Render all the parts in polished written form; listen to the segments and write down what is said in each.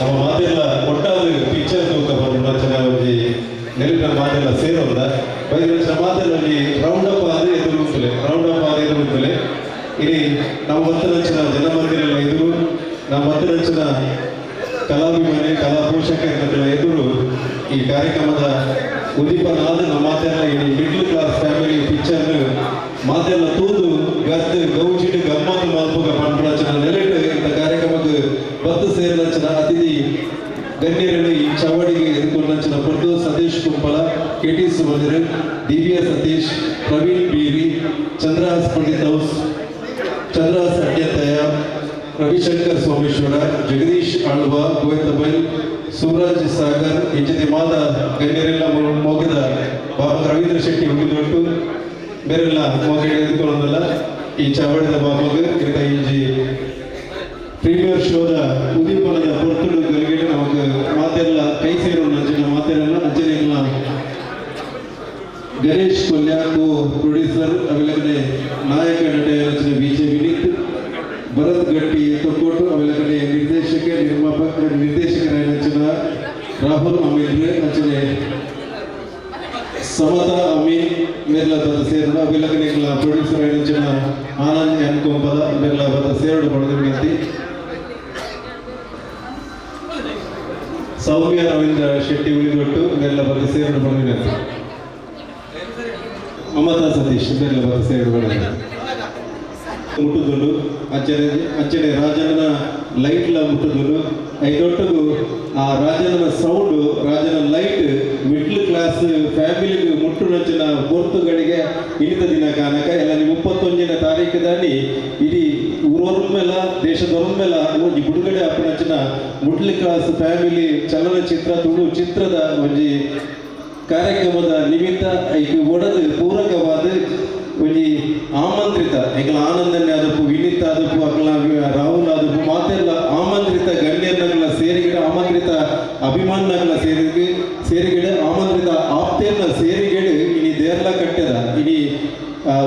ನಮ್ಮ ಮಾತೆಲ್ಲ ಒಟ್ಟಾದ ಪಿಕ್ಚರ್ ತೂಕ ಪನ್ಪುನಂಚಿನ ಒಂಜಿ ನೆಲಿನ ಮಾತೆಲ್ಲ ಸೇರೊಂದ ಬೈದಿನಂಚಿನ ಮಾತೆಲ್ಲ ಒಂಜಿ ರೌಂಡ್ ಅಪ್ ಆದ್ ಎದುರು ಉಂತುಲೆ, ರೌಂಡ್ ಅಪ್ ಆದ್ ಎದುರು ಉಂತುಲೆ. ಇನಿ ನಮ್ಮ ಬತ್ತನಂಚಿನ ಜನಮಂದಿರೆಲ್ಲ ಎದುರು, ನಮ್ಮ ಬತ್ತನಂಚಿನ ಕಲಾಭಿಮಾನಿ ಕಲಾ ಪೋಷಕರ ಎದುರು ಈ ಕಾರ್ಯಕ್ರಮದ ಉದೀಪನ ಆದ ನಮ್ಮ ಮಾತೆಲ್ಲ ಇನಿ ಮಿಡ್ಲ್ ಕ್ಲಾಸ್ ಫ್ಯಾಮಿಲಿ ಪಿಕ್ಚರ್ ಮಾತೆಲ್ಲ ತೂದು ಗದ್ದು ಗೌಜಿಡ್ ಗಮ್ಮತ್ತು ಮಲ್ಪುಗ ಪನ್ಪುನಂಚಿನ ನೆಲೆಟ್ ಇಂಥ ಕಾರ್ಯಕ್ರಮಕ್ಕೆ ಬತ್ತು ಸೇರಿನಂಚಿನ ಅತಿಥಿ ಗಣ್ಯರನ್ನು ಈ ಚವಡಿಗೆ ಎದುರ್ಕೊಂಡಂಚಿನ ಪೊರ್ತು ಸತೀಶ್ ಕುಂಪಲ, ಕೆ.ಟಿ. ಸುಮಂದಿರ್, ದಿವ್ಯ ಸತೀಶ್, ಪ್ರವೀಣ್ ಬೀರಿ, ಚಂದ್ರಹಾಸ್ ಪಂಡಿತ್ ಹೌಸ್, ಚಂದ್ರಹಾಸ್ ಅಡ್ಯತ್ತಯ, ರವಿಶಂಕರ್ ಸೋಮೇಶ್ವರ, ಜಗದೀಶ್ ಆಳ್ವ, ಗೋವಿಂದಬೈಲ್, ಸೂರಜ್ ಸಾಗರ್ ಇಂಚಿತಿ ಮಾತ ಗಣ್ಯರೆಲ್ಲ ಮೋಗದ ಬಾಬಾ ರವೀಂದ್ರ ಶೆಟ್ಟಿ ಹುಗಿದೊಟ್ಟು ಬೇರೆಲ್ಲ ಮೋಗೆ ಎದುರ್ಕೊಂಡಲ್ಲ ಈ ಚಾವಡಿದ ಬಾಬಾಗ ಇರ್ಕ ಇಂಜಿ ಪ್ರೀಮಿಯರ್ ಶೋದ ಉದೀಪನದ ಪೊರ್ತುಡು ಗಲಿಗೆಡು ನಮಕ್ ಮಾತೆಲ್ಲ ಕೈ ಸೇರು ಅಂಚಿನ ಮಾತೆಲ್ಲ ಅಂಚನೆ ಗಣೇಶ್ ಕೊಲ್ಯ ಕೋ ಪ್ರೊಡ್ಯೂಸರ್, ಅವೆಲ್ಲಕಡೆ ನಾಯಕ ನಟ ಅಂಚಿನ ವಿಜೆ ವಿನೀತ್, ಭರತ್ ಗಟ್ಟಿ ತೊಕ್ಕೋಟು, ಅವೆಲ್ಲಕಡೆ ನಿರ್ದೇಶಕ ನಿರ್ಮಾಪಕ ನಿರ್ದೇಶಕರಾದ ರಾಹುಲ್ ಅಮೀರ್ ಅಂಚನೆ ಸಮತಾ ಅಮೀನ್ ಮೇರ್ಲ ಬತ್ತ ಸೇರಡು, ಅವೆಲ್ಲಕಡೆ ಪ್ರೊಡ್ಯೂಸರ್ ಅಂಚಿನ ಆನಂದ್ ಎನ್ ಕೊಂಪಲ ಮೇರ್ಲ ಬತ್ತ ಸೇರಡು ಪಡೆದ. ಸೌಮ್ಯ ರವೀಂದ್ರ ಶೆಟ್ಟಿ ಉಳಿದೊಟ್ಟು ಮೇರ್ಲ ಬತ್ತ ಸೇರಡು ಪಡೆದ. ಮಮತಾ ಸತೀಶ್ ಮೇರ್ಲ ಬತ್ತ ಸೇರಡು ಪಡೆದ. ಮುಟ್ಟುದುಂಡು ಅಂಚನೆ ಅಂಚನೆ ರಾಜನ ಲೈಟ್ಲ ಮುಟ್ಟುದುಂಡು. ಐದೊಟ್ಟುಗು ಆ ರಾಜನ ಸೌಂಡ್, ರಾಜನ ಲೈಟ್ ಮಿಡ್ಲ್ ಕ್ಲಾಸ್ ಫ್ಯಾಮಿಲಿಗೆ ಮುಟ್ಟುನಂಚಿನ ಪೊರ್ತುಗಳಿಗೆ ಇಳಿತ ದಿನ ಕಾನಕ ಎಲ್ಲ 31ನೇ ತಾರೀಕು ದಾನಿ ಇಡೀ ಊರೊರ್ಮೆಲ ದೇಶದೊರ್ಮೆಲ ಒಂಜಿ ಬಿಡುಗಡೆ ಆಪುನಂಚಿನ ಮಿಡ್ಲ್ ಕ್ಲಾಸ್ ಫ್ಯಾಮಿಲಿ ಚಲನಚಿತ್ರ ತುಳು ಚಿತ್ರದ ಒಂಜಿ ಕಾರ್ಯಕ್ರಮದ ನಿಮಿತ್ತ ಐಕ್ ಒಡದು ಪೂರಕವಾದ ಒಂಜಿ ಆಮಂತ್ರಿತ ಎಂಕಲ ಆನಂದನೆ ಆದಪ್ಪು, ವಿನೀತ್ ಆದಪ್ಪು, ಅಕಲ ರಾಹುಲ್ ಆದಪ್ಪು ಮಾತೆಲ್ಲ ಆಮಂತ್ರಿತ ಗಣ್ಯರ್ನಗಲ ಸೇರಿಗಿಡ, ಆಮಂತ್ರಿತ ಅಭಿಮಾನಗಳ ಸೇರಿಗೆ ಸೇರಿಗಿಡ, ಆಮಂತ್ರಿತ ಆಪ್ತೇರ್ನ ಸೇರಿಗೆಡು ಇನಿ ದೇರ್ಲ ಕಟ್ಟೆದ ಇನಿ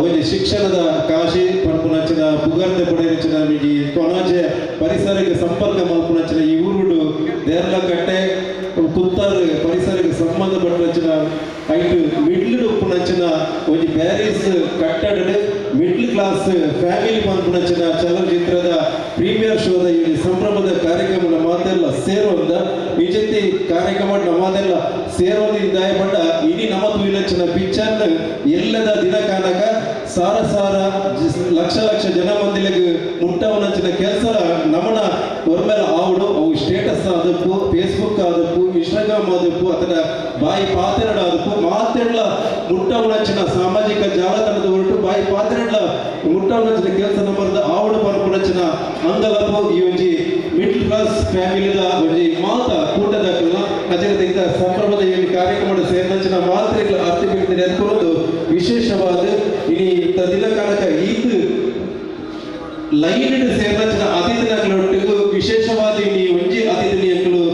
ಒಂಜಿ ಶಿಕ್ಷಣದ ಕಾಶಿ ಪನ್ಪುನಂಚಿನ ಪುಗರ್ತೆ ಪಡೆಯಂಚಿನ ಒಂಜಿ ಕೊನಾಜೆ ಪರಿಸರಕ್ಕೆ ಸಂಪರ್ಕ ಮಲ್ಪುನಂಚಿನ ಈ ಊರುಡು ದೇರ್ಲ ಕಟ್ಟೆ ಕುತ್ತಾರು ಪರಿಸರಕ್ಕೆ ಸಂಬಂಧಪಟ್ಟಂಚಿನ ಐಟು ಮಿಡ್ಲ್ ಉಪ್ಪುನಂಚಿನ ಒಂಜಿ ಪ್ಯಾರಿಸ್ ಕಟ್ಟಡ ಮಿಡ್ಲ್ ಕ್ಲಾಸ್ ಫ್ಯಾಮಿಲಿ ಪನ್ಪುನಂಚಿನ ಚಲನಚಿತ್ರದ ಪ್ರೀಮಿಯರ್ ಶೋದ ಈ ಸಂಭ್ರಮದ ಕಾರ್ಯಕ್ರಮ ಮಾತೆಲ್ಲ ಸೇರುವಂದ ನಿಜತಿ ಕಾರ್ಯಕ್ರಮ ನಮ್ಮದೆಲ್ಲ ಸೇರೋದ್ರಿಂದ ಪಂಡ ಇಡೀ ನಮ್ಮ ತುಯಿಲಂಚಿನ ಪಿಕ್ಚರ್ ಎಲ್ಲದ ದಿನ ಕಾನಕ ಸಾರ ಸಾರ ಲಕ್ಷ ಲಕ್ಷ ಜನ ಮಂದಿಲೆಗ್ ಮುಟ್ಟವನಂಚಿನ ಕೆಲಸ ನಮನ ಒರ್ಮೆಲ ಆವಡು. ಅವು ಸ್ಟೇಟಸ್ ಆದಪ್ಪು, ಫೇಸ್ಬುಕ್ ಆದಪ್ಪು, ಇನ್ಸ್ಟಾಗ್ರಾಮ್ ಆದಪ್ಪು, ಅಥವಾ ಬಾಯಿ ಪಾತೆರಡ ಆದಪ್ಪು, ಮಾತೆಡ್ಲ ಮುಟ್ಟವನಂಚಿನ ಸಾಮಾಜಿಕ ಜಾಲತಾಣದ ಹೊರಟು ಬಾಯಿ ಪಾತೆರಡ್ಲ ಮುಟ್ಟವನಂಚಿನ ಕೆಲಸ ನಮ್ಮದ ಆವಡು ಪರಪುನಂಚಿನ ಅಂಗಲಪ್ಪು ಈ ಒಂಜಿ ಮಿಡ್ಲ್ ಕ್ಲಾಸ್ ಫ್ಯಾಮಿಲಿದ ಒಂಜಿ ಮಾತ ಕೂಟದ ಅಜಗದ ಸಂಭ್ರಮದ ಈ ಕಾರ್ಯಕ್ರಮದ ಸೇರಿದಂಚಿನ ಮಾತ್ರೆಗಳ ಅರ್ಥ ಎತ್ಕೊಳ್ಳೋದು ವಿಶೇಷವಾದ ಇಡೀ ದಿನ ಕಾಲಕ ಈತ ಲೈನ್ ಸೇರಿದಂಚಿನ ಅತಿಥಿನಕ್ಲೊಟ್ಟಿಗೂ ವಿಶೇಷವಾದ ಇನಿ ಒಂಜಿ ಅತಿಥಿನಿಯಕ್ಕಲು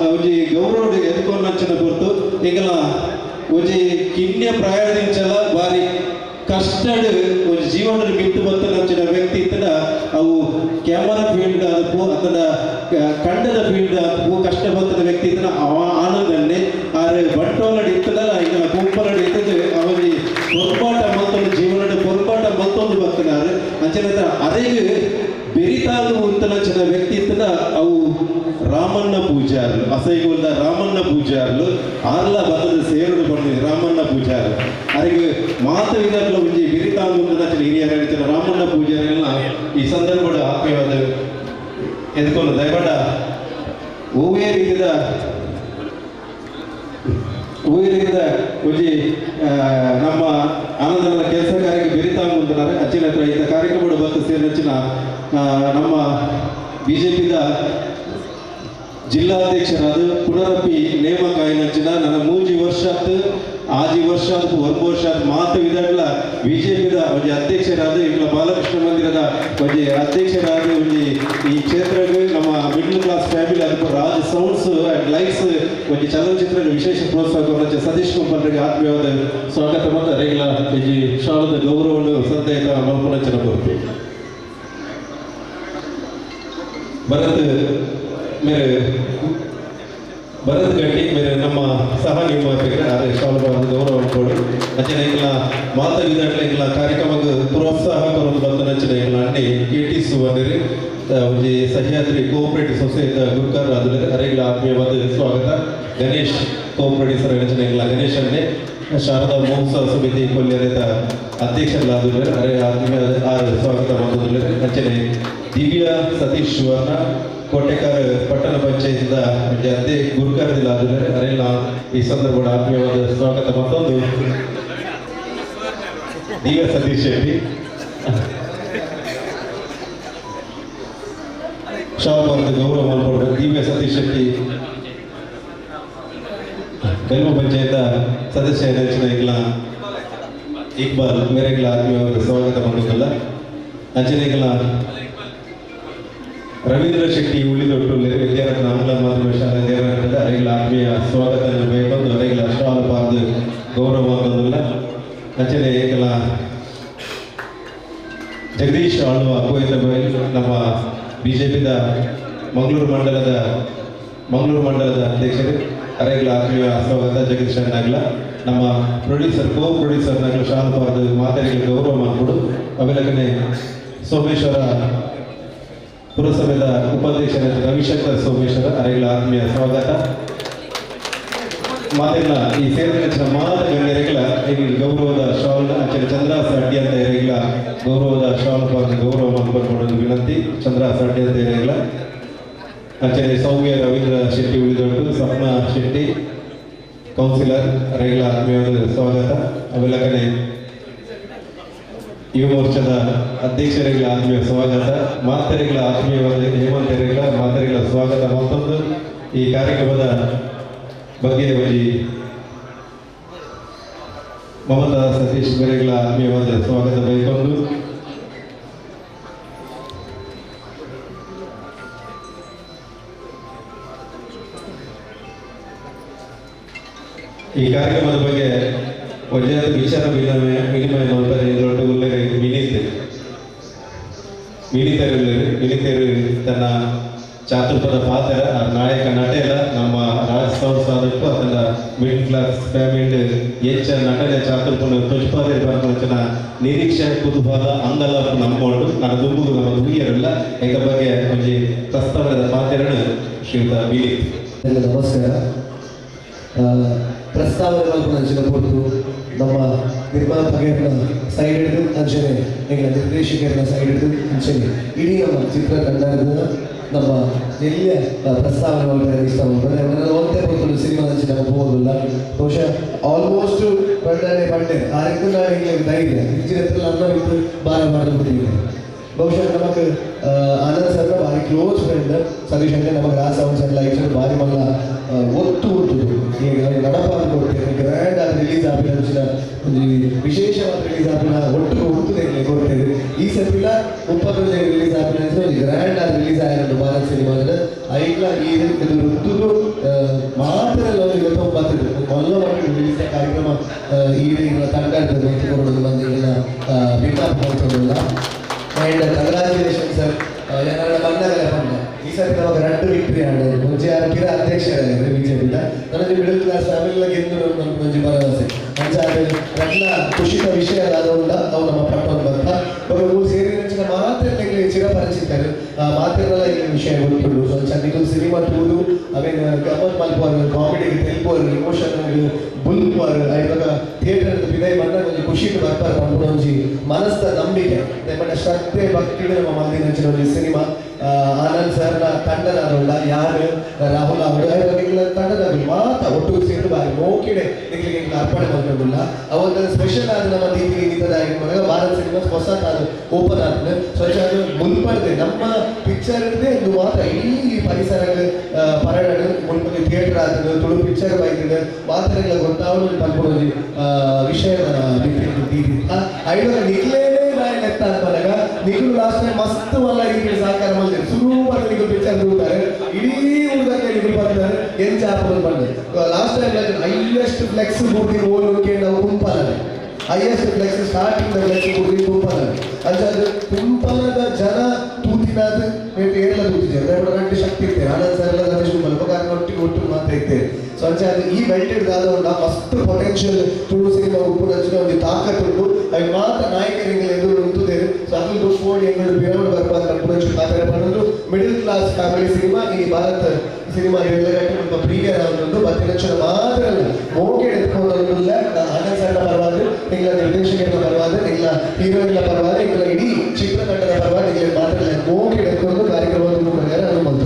ಒಂಜಿ ಗೌರವ ಎದ್ಕೊಂಡಂಚಿನ ಪೊರ್ತು ಎಂಕಲ ಒಂಜಿ ಕಿನ್ಯ ಪ್ರಾಯದಿಂಚಲ ಬಾರಿ ಕಷ್ಟಡ್ ಒಂಜಿ ಜೀವನದ ಮಿತ್ತು ಬತ್ತನಂಚಿನ ವ್ಯಕ್ತಿ ಇತ್ತಡ ಅವು ಕ್ಯಾಮರಾ ಫೀಲ್ಡ್ ಆದಪ್ಪು ಅಥವಾ ಕಂಡದ ಫೀಲ್ಡ್ ಆದಪ್ಪು ಕಷ್ಟ ಬತ್ತದ ವ್ಯಕ್ತಿ ಇತ್ತನ ಆನಂದನ್ನೇ ಆರೆ ಬಂಟೋಲಡ್ ಇತ್ತದಲ್ಲ ಇಂಕಲ ಕುಂಪಲಡ್ ಇತ್ತದ ಅವನಿ ಪೊರ್ಪಾಟ ಮಲ್ತೊಂದು ಜೀವನದ ಪೊರ್ಪಾಟ ಮಲ್ತೊಂದು ಬತ್ತನಾರು ಅಂಚನೆ ಅರೆಗ್ ಬೆರಿತಾಗ ಉಂತನಂಚಿನ ವ್ಯಕ್ತಿ ಇತ್ತದ ಅವು ರಾಮಣ್ಣ ಪೂಜಾರ್ಲು ಅಸೈಗೋಲ್ದ ರಾಮಣ್ಣ ಪೂಜಾರ್ಲು ಆರ್ಲ ಬತ್ತದ ಸೇರುಡು ಬಂದಿದೆ ರಾಮಣ್ಣ ಪೂಜಾರ್ಲು ಅರೆಗ್ ಮಾತ ವಿಧಗಳ ಒಂಜಿ ಬೆರಿತಾಗ ಉಂತನಂಚಿನ ಹಿರಿಯರ ರಾಮಣ್ಣ ಪೂಜಾರಿಗಳನ್ನ ಈ ಸಂದರ್ಭದ ಆತ್ಮೀಯವಾದ ಎದ್ಕೊಂಡು ದಯಪಡ ಹೂವೇ ರೀತಿಯ ಒಂಜಿ ನಮ್ಮ ಆನಂದನ ಕೆಲಸ ಕಾರ್ಯಕ್ಕೆ ಬೆರಿತಾಗ ಉಂತನಾರೆ ಅಚ್ಚಿನ ಹತ್ರ ಇಂಥ ಕಾರ್ಯಕ್ರಮ ಬತ್ತು ಸೇರಿನಂಚಿನ ನಮ್ಮ ಬಿಜೆಪಿದ ಜಿಲ್ಲಾಧ್ಯಕ್ಷರಾದ ಪುನರಪಿ ನೇಮಕ ಆಯಿನಂಚಿನ ನನ್ನ 3 ವರ್ಷ 6 ವರ್ಷ 9 ವರ್ಷ ಮಾತು ವಿಧಗಳ ಬಿಜೆಪಿದ ಒಂಜಿ ಅಧ್ಯಕ್ಷರಾದ ಇಂಗ್ಲ ಬಾಲಕೃಷ್ಣ ಮಂದಿರದ ಒಂಜಿ ಅಧ್ಯಕ್ಷರಾದ ಒಂಜಿ ಈ ಕ್ಷೇತ್ರಕ್ಕೆ ನಮ್ಮ ಮಿಡ್ಲ್ ಕ್ಲಾಸ್ ಫ್ಯಾಮಿಲಿ ಅದಕ್ಕೆ ರಾಜ್ ಸೌಂಡ್ಸ್ ಅಂಡ್ ಲೈಟ್ಸ್ ಒಂಜಿ ಚಲನಚಿತ್ರದ ವಿಶೇಷ ಪ್ರೋತ್ಸಾಹ ಕೊರಚೆ ಸತೀಶ್ ಕುಂಪಲ್ರಿಗೆ ಆತ್ಮೀಯವಾದ ಸ್ವಾಗತ ಮತ್ತು ರೆಗ್ಲ ಒಂಜಿ ಶಾಲದ ಗೌರವವನ್ನು ಸಂದೇಹ ಮಲ್ಪುನಂಚಿನ ಕೊರ್ಪಿ ಭರತ್ ಮೇರೆ ಭರತ್ ಗಟ್ಟಿ ಮೇರೆ ನಮ್ಮ ಸಹ ನಿರ್ಮಾಪಕರ ಆರೆ ಶಾಲುಬಾರ್ದು ಗೌರವ ಕೊಡು ಅಂಚನೆ ಎಂಕಲ್ನ ಮಾತ ವಿಧಟ್ಲ ಎಂಕಲ್ನ ಕಾರ್ಯಕ್ರಮಕ್ಕೆ ಪ್ರೋತ್ಸಾಹ ಕೊರೊಂದು ಬತ್ತನಂಚನೆ ಎಂಕಲ್ನ ಅಣ್ಣೆ ಕೆ ಟಿ ಸುವರ್ಣರು ಒಂಜಿ ಸಹ್ಯಾದ್ರಿ ಕೋಆಪರೇಟಿವ್ ಸೊಸೈಟಿ ಗುರುಕಾರ ಆದುಲ್ಲೆರ್ ಅರೆಗ್ಲ ಆತ್ಮೀಯವಾದ ಸ್ವಾಗತ. ಗಣೇಶ್ ಕೋಆಪರೇಟಿವ್ ಅಂಚನೆ ಎಂಕಲ್ನ ಗಣೇಶ್ ಅಣ್ಣೆ ಶಾರದಾ ಮಹೋತ್ಸವ ಸಮಿತಿ ಕೊಲ್ಯದ ಅಧ್ಯಕ್ಷರಾದುಲ್ಲೆರ್ ಅರೆ ಆತ್ಮೀಯ ಆರ್ ಸ್ವಾಗತ ಮಲ್ತೊಂದುಲ್ಲೆರ್. ಅಂಚನೆ ದಿವ್ಯಾ ಸತೀಶ್ ಸುವರ್ಣ ಕೋಟೆಕಾರ ಪಟ್ಟಣ ಪಂಚಾಯತ್ ಒಂಜಿ ಅಧ್ಯಕ್ಷ ಗುರುಕಾರದಿಲ್ಲ ಅರೆಲ್ಲ ಈ ಸಂದರ್ಭದ ಆತ್ಮೀಯವಾದ ಸ್ವಾಗತ. ಮತ್ತೊಂದು ದಿವ್ಯಾ ಸತೀಶ್ ಶೆಟ್ಟಿ ಶಾಲುಬಾರದ ಗೌರವ ಮಲ್ಪೊಡು. ದಿವ್ಯಾ ಸತೀಶ್ ಶೆಟ್ಟಿ ಬೆಲ್ಮ ಪಂಚಾಯತ್ ಸದಸ್ಯ ರಚನೆ ಎಂಕ್ಲ ಇಕ್ಬಾಲ್ ಮೇರೆಗ್ಲ ಆತ್ಮೀಯವಾದ ಸ್ವಾಗತ ಮಲ್ತೊಂದುಲ್ಲ. ಅಂಚನೆ ಎಂಕ್ಲ ರವೀಂದ್ರ ಶೆಟ್ಟಿ ಉಳಿದೊಟ್ಟು ವಿದ್ಯಾರತ್ನ ಆಂಗ್ಲ ಮಾಧ್ಯಮ ಶಾಲೆ ದೇವರ ಅರೆಗಳ ಆತ್ಮೀಯ ಸ್ವಾಗತ ಬೇಕೊಂದು ಅರೆಗಳ ಶಾಲು ಪಾರ್ದು ಗೌರವ ಮಲ್ತೊಂದುಲ್ಲ. ಅಂಚನೆ ಎಂಕಲ್ನ ಜಗದೀಶ್ ಆಳ್ವ ಕೋಯಿತ ಬೈಲ್ ನಮ್ಮ ಬಿಜೆಪಿದ ಮಂಗಳೂರು ಮಂಡಲದ ಅಧ್ಯಕ್ಷರು ಅರೆಗಳ ಆತ್ಮೀಯ ಸ್ವಾಗತ. ಜಗದೀಶ್ ಅಣ್ಣಾಗ್ಲ ನಮ್ಮ ಪ್ರೊಡ್ಯೂಸರ್ ಕೋ ಪ್ರೊಡ್ಯೂಸರ್ ನಾಗ್ಲ ಶಾಲು ಪಾರ್ದು ಮಾತೆರೆಗ್ ಗೌರವ ಮಲ್ಪೊಡು. ಅವೆಲಕನೆ ಸೋಮೇಶ್ವರ ಪುರಸಭೆದ ಉಪಾಧ್ಯಕ್ಷರಾದ ರವಿಶಂಕರ್ ಸೋಮೇಶ್ವರ ಅರೆಗಳ ಆತ್ಮೀಯ ಸ್ವಾಗತ. ಮಾತೆಲ್ಲ ಈ ಸೇರಿದ ಮಾತ ಗಣ್ಯರೆಗಳ ಈ ಗೌರವದ ಶಾಲ್ ಅಂಚನೆ ಚಂದ್ರ ಸಾಡ್ಯ ಅಂತ ಎರೆಗಳ ಗೌರವದ ಶಾಲ್ ಪಾರ್ದು ಗೌರವ ಮಲ್ಪೊಡು ವಿನಂತಿ. ಚಂದ್ರ ಸಾಡ್ಯ ಅಂತ ಎರೆಗಳ ಅಂಚನೆ ಸೌಮ್ಯ ರವೀಂದ್ರ ಶೆಟ್ಟಿ ಉಳಿದೊಟ್ಟು ಸಪ್ನಾ ಶೆಟ್ಟಿ ಕೌನ್ಸಿಲರ್ ಅರೆಗಳ ಆತ್ಮೀಯವಾದ ಸ್ವಾಗತ. ಅವೆಲ್ಲಕನೆ ಯುವ ಮೋರ್ಚಾದ ಅಧ್ಯಕ್ಷರುಗಳ ಆತ್ಮೀಯ ಸ್ವಾಗತ. ಮಾತೆರೆಗಳ ಆತ್ಮೀಯವಾದ ಹೇಮಂತರೆಗಳ ಮಾತೆರೆಗಳ ಸ್ವಾಗತ. ಮತ್ತೊಂದು ಈ ಕಾರ್ಯಕ್ರಮದ ಬಗ್ಗೆ ಒಂಜಿ ಮಮತಾ ಸತೀಶ್ ಮೇರೆಗಳ ಆತ್ಮೀಯವಾದ ಸ್ವಾಗತ ಬಯಕೊಂಡು ಈ ಕಾರ್ಯಕ್ರಮದ ಬಗ್ಗೆ ಒಳ್ಳೆಯ ವಿಚಾರ ವಿನಿಮಯ ವಿನಿಮಯ ಮಲ್ಪರೆ ಇದರೊಟ್ಟು ಉಲ್ಲೆರ್ ವಿನೀತ್ ವಿನೀತರು ವಿನೀತರು ತನ್ನ ಚಾತುರ್ಪದ ಪಾತ್ರ ನಾಯಕ ನಟೆಲ್ಲ ನಮ್ಮ ರಾಜ್ ಸಾಧಕು ಅದನ್ನ ಮಿಡ್ಲ್ ಕ್ಲಾಸ್ ಫ್ಯಾಮಿಲಿ ಹೆಚ್ಚ ನಟನೆ ಚಾತುರ್ಪನ ತುಜ್ಪಾದೆ ಬರ್ಪಂಚಿನ ನಿರೀಕ್ಷೆ ಕುತೂಹಲ ಅಂಗಲ ನಂಬೋದು ನನ್ನ ದುಂಬುಗು ನಮ್ಮ ದುಗಿಯರಲ್ಲ ಇದರ ಬಗ್ಗೆ ಒಂಜಿ ಪ್ರಸ್ತಾವನೆದ ಪಾತ್ರನು ಶ್ರೀಯುತ ವಿನೀತ್. ನಮಸ್ಕಾರ. ಪ್ರಸ್ತಾವನೆ ಮಲ್ಪುನಂಚಿನ ಪೊರ್ತು ನಮ್ಮ ನಿರ್ಮಾಪಕರನ್ನ ಸೈಡ್ ಹಿಡಿದು ಅಂಚನೆ ಎಂಗಳ ನಿರ್ದೇಶಕರನ್ನ ಸೈಡ್ ಹಿಡಿದು ಅಂಚನೆ ಇಡೀ ನಮ್ಮ ಚಿತ್ರತಂಡದ ನಮ್ಮ ಎಲ್ಲಿಯ ಪ್ರಸ್ತಾವನೆ ಮಲ್ಪರೆ ಇಷ್ಟ ಮಲ್ಪರೆ ಒಂತೆ ಪೊರ್ತುಡು ಸಿನಿಮಾ ಅಂಚೆ ನಮ್ಮ ಪೋವುದಿಲ್ಲ. ಬಹುಶಃ ಆಲ್ಮೋಸ್ಟ್ ಪಂಡನೆ ಪಂಡೆ ಆ ರೀತಿ ಎಂಗ್ಲೆಗ್ ಧೈರ್ಯ ಇಂಚಿನ ಅನ್ನ ಬಿಟ್ಟು ಬಾರ ಬಾರ ಬಿಟ್ಟಿದೆ. ಬಹುಶಃ ನಮಗೆ ಆನಂದ್ ಸರ್ನ ಭಾರಿ ಕ್ಲೋಸ್ ಫ್ರೆಂಡ್ ಸತೀಶ್ ಅಂದ್ರೆ ನಮಗೆ ರಾಜ್ ಸೌಂಡ್ಸ್ ಅಂಡ್ ಲೈಟ್ಸ್ ಭಾರಿ ಮಲ್ಲ ಒತ್ತು ಉಂಟು. ಈಗ ನಡಪಾದ ಕೊಡ್ತೇವೆ ಗ್ರ್ಯಾಂಡ್ ಆದ ರಿಲೀಸ್ ಆಪಿನ ಒಂಜಿ ವಿಶೇಷವಾದ ರಿಲೀಸ್ ಆಪಿನ ಒಟ್ಟು ಒತ್ತು ಕೊಡ್ತೇವೆ. ಈ ಸತಿಲ 31 ರಿಲೀಸ್ ಆಪಿನ ಒಂಜಿ ಗ್ರ್ಯಾಂಡ್ ಆದ ರಿಲೀಸ್ ಆಯಿನ ಭಾರತ್ ಸಿನಿಮಾದ ಐಕ್ಲ ಈ ಋತುದು ಮಾತ್ರ 9 ಮೊದಲ ರಿಲೀಸ್ ಕಾರ್ಯಕ್ರಮ ಈ ತಂಡ ಕೊಡೋದು ಬಂದಿಲ್ಲ ಬಿಂಬಾಪ್ ಮಾಡ್ತದಲ್ಲ. And congratulation sir. ಏನಾರ ಬಂದಾಗಲೇ ಬಂದ ಈ ಸರಿ ನಮಗೆ ರಡ್ಡು ವಿಕ್ಟ್ರಿ ಆಡೋದು ಮುಂಚೆ ಯಾರು ಪಿರ ಅಧ್ಯಕ್ಷರಾಗಿದ್ದಾರೆ ಬಿಜೆಪಿದ ನನಗೆ ಮಿಡಲ್ ಕ್ಲಾಸ್ ಫ್ಯಾಮಿಲಿ ಗೆದ್ದು ಒಂಜಿ ಭರವಸೆ ಅಂಚ ಅದು ರಡ್ಲ ಖುಷಿತ ವಿಷಯ ಆದ ಅವು ನಮ್ಮ ಪಟ್ಟೊಂದು ಬಂತ ಬೊಕ ಮೂರು ಸೇರಿದ ಮಾತ್ರ ಚಿರಪರಿಚಿತರು ಮಾತೆಲ್ಲ ಈ ವಿಷಯ ಗೊತ್ತುಂಡು. ಸೊ ಅಂಚ ನಿಕುಲು ಸಿನಿಮಾ ತೂದು ಅವೇನು ಗಮತ್ ಮಲ್ಪುವರು ಕಾಮಿಡಿಗೆ ತೆಲ್ಪುವರು ಇಮೋಷನ್ ಬುಲ್ಪುವರು ಐವಾಗ ಥಿಯೇಟರ್ ಬಿದೈ ಬಂದಾಗ ಒಂಜಿ ಖುಷಿಟ್ ಬರ್ಪಾರು ಪನ್ಪುನ ಒಂಜಿ ಮನಸ್ದ ನಂಬಿಕೆ ಬಟ್ ಶ್ರದ್ಧೆ ಭಕ್ತಿ ನಮ್ಮ ಮಂದಿನ ಒಂಜಿ ಸಿನಿಮಾ. ಆನಂದ್ ಸರ್ನ ತಂಡದಾದುಂಡ ಯಾರು ರಾಹುಲ್ ಅವರು ನಿಕ್ಲ ತಂಡದ ಮಾತ ಒಟ್ಟು ಸೇರಿದು ಬಾರಿ ಮೋಕಿಡೆ ನಿಕ್ಲಿಗೆ ಎಂಕ್ಲ ಅರ್ಪಣೆ ಮಲ್ತೊಂದುಲ್ಲ. ಅವೊಂದು ಸ್ಪೆಷಲ್ ಆದ ನಮ್ಮ ದೀಪಿಗೆ ನಿಂತದಾಗಿ ಮಗ ಭಾರತ್ ಸಿನಿಮಾ ಹೊಸತಾದ ಓಪನ್ ಆತನ ಸ್ವಚ್ಛ ಅದು ಮುನ್ಪಡ್ದೆ ನಮ್ಮ ಪಿಕ್ಚರ್ ಇದು ಮಾತ್ರ ಇಡೀ ಪರಿಸರ ಪರಡಡು ಮುನ್ಪದೆ ಥಿಯೇಟರ್ ಆತದ ತುಳು ಪಿಕ್ಚರ್ ಬೈತದೆ ಮಾತ್ರ ಗೊತ್ತಾವಲು ಪನ್ಪುನ ಒಂಜಿ ವಿಷಯ ಐವರ ನಿಕ್ಲೇನೆ ಲೆತ್ತ ಅನ್ಪನಗ ನಿಕುಲು ಲಾಸ್ಟ್ ಟೈಮ್ ಮಸ್ತ್ ಮಲ್ಲ ರೀತಿಯಲ್ಲಿ ಸಹಕಾರ ಮಲ್ತೆರ್ ಸುರು ಬಂದು ನಿಕುಲು ಪಿಕ್ಚರ್ ತೂತಾರೆ ಇಡೀ ಊರ್ದಕ್ಕೆ ನಿಕುಲು ಬರ್ತಾರೆ ಎಂಚ ಆಪುಂಡು ಪಂಡೆ ಲಾಸ್ಟ್ ಟೈಮ್ ಹೈಯೆಸ್ಟ್ ಫ್ಲೆಕ್ಸ್ ಪೂರ್ತಿ ಓಲು ನಾವು ಕುಂಪಾಲನೆ ಹೈಯೆಸ್ಟ್ ಫ್ಲೆಕ್ಸ್ ಸ್ಟಾರ್ಟಿಂಗ್ ಫ್ಲೆಕ್ಸ್ ಪೂರ್ತಿ ಕುಂಪಾಲನೆ ಅಂಚ ಅದು ಕುಂಪಾಲದ ಜನ ತೂತಿನ ತೂತಿನಾದ ಏರ್ಲ ತೂತಿದ್ದಾರೆ ರೆಡ್ಡು ಶಕ್ತಿ ಇರ್ತೇವೆ ಆನಂದ್ ಸರ್ ಎಲ್ಲ ಸತೀಶ್ ಕುಂಬಲ್ ಒಟ್ಟಿಗೆ ಒಟ್ಟು ಮಾತ್ರ ಇರ್ತೇವೆ. ಸೊ ಅಂಚೆ ಅದು ಈ ಬೆಲ್ಟೆಡ್ ದಾದ ಉಂಡ ಮಸ್ತ್ ಪೊಟೆನ್ಷಿಯಲ್ ತುಳು ಸಿನಿಮಾ ಉಪ್ಪುನಂಚಿನ ಒಂದು ತಾಕತ್ತುಂಡು ಅవి ಮಾತ್ರ ನಾಯಕರಿಗೆ ಎದುರು ಉಂತುದೇರು. ಸೊ ಅದು ದುಪ್ಪೋಡಿ ಎಂಗಳು ಬಿರವಡು ಬರ್ಬಾರ್ದು ಪನ್ಪುನಂಚು ಪಾತ್ರ ಪನ್ನೊಂದು ಮಿಡಿಲ್ ಕ್ಲಾಸ್ ಫ್ಯಾಮಿಲಿ ಸಿನಿಮಾ ಈ ಭಾರತ ಸಿನಿಮಾ ಎಲ್ಲಗಟ್ಟೆ ನಮ್ಮ ಪ್ರೀಮಿಯರ್ ಆವೊಂದು ಬತ್ತಿನಂಚಿನ ಮಾತ್ರ ಅಲ್ಲ ಮೋಕೆ ಎತ್ಕೊಂಡೊಂದುಲ್ಲ ಆನಂದ್ ಸರ್ನ ಪರವಾದ ಎಂಗ್ಲ ನಿರ್ದೇಶಕರ ಪರವಾದ ಎಂಗ್ಲ ಹೀರೋಯಿನ್ಲ ಪರವಾದ ಎಂಗ್ಲ ಇಡೀ ಚಿತ್ರತಂಡದ ಪರವಾದ ಎಂಗ್ಲ ಮಾತ್ರ ಮೋಕೆ ಎತ್ಕೊಂಡು ಕಾರ್ಯಕ್ರಮದ ಪ್ರಕಾರ ಅನುಮಂತ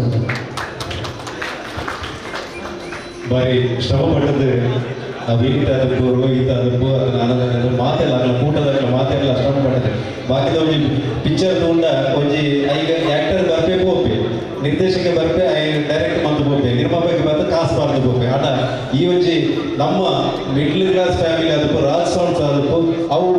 ಬಾರಿ ಶ್ರಮ ಪಟ್ಟದ್ದು ವಿನೀತ ಆದಪ್ಪು ರೋಹಿತ ಆದಪ್ಪು ಅದನ್ನ ಆನಂದ ಮಾತೆಲ್ಲ ಅಲ್ಲ ಕೂಟದ ಮಾತೆಲ್ಲ ಶ್ರಮ ಪಟ್ಟದ್ದು. ಬಾಕಿದ ಒಂಜಿ ಪಿಕ್ಚರ್ ತೂಂಡ ಒಂಜಿ ಐಗ ಆಕ್ಟರ್ ಬರ್ಪೆ ಪೋಪೆ ನಿರ್ದೇಶಕ ಬರ್ಪೆ I direct ಮಂತು ಪೋಪೆ ನಿರ್ಮಾಪಕ ಬರ್ತ ಕಾಸು ಬಾರ್ದು ಪೋಪೆ ಆಟ ಈ ಒಂಜಿ ನಮ್ಮ ಮಿಡ್ಲ್ ಕ್ಲಾಸ್ ಫ್ಯಾಮಿಲಿ ಆದಪ್ಪು ರಾಜ್ ಸೌಂಡ್ಸ್ ಆದಪ್ಪು ಅವು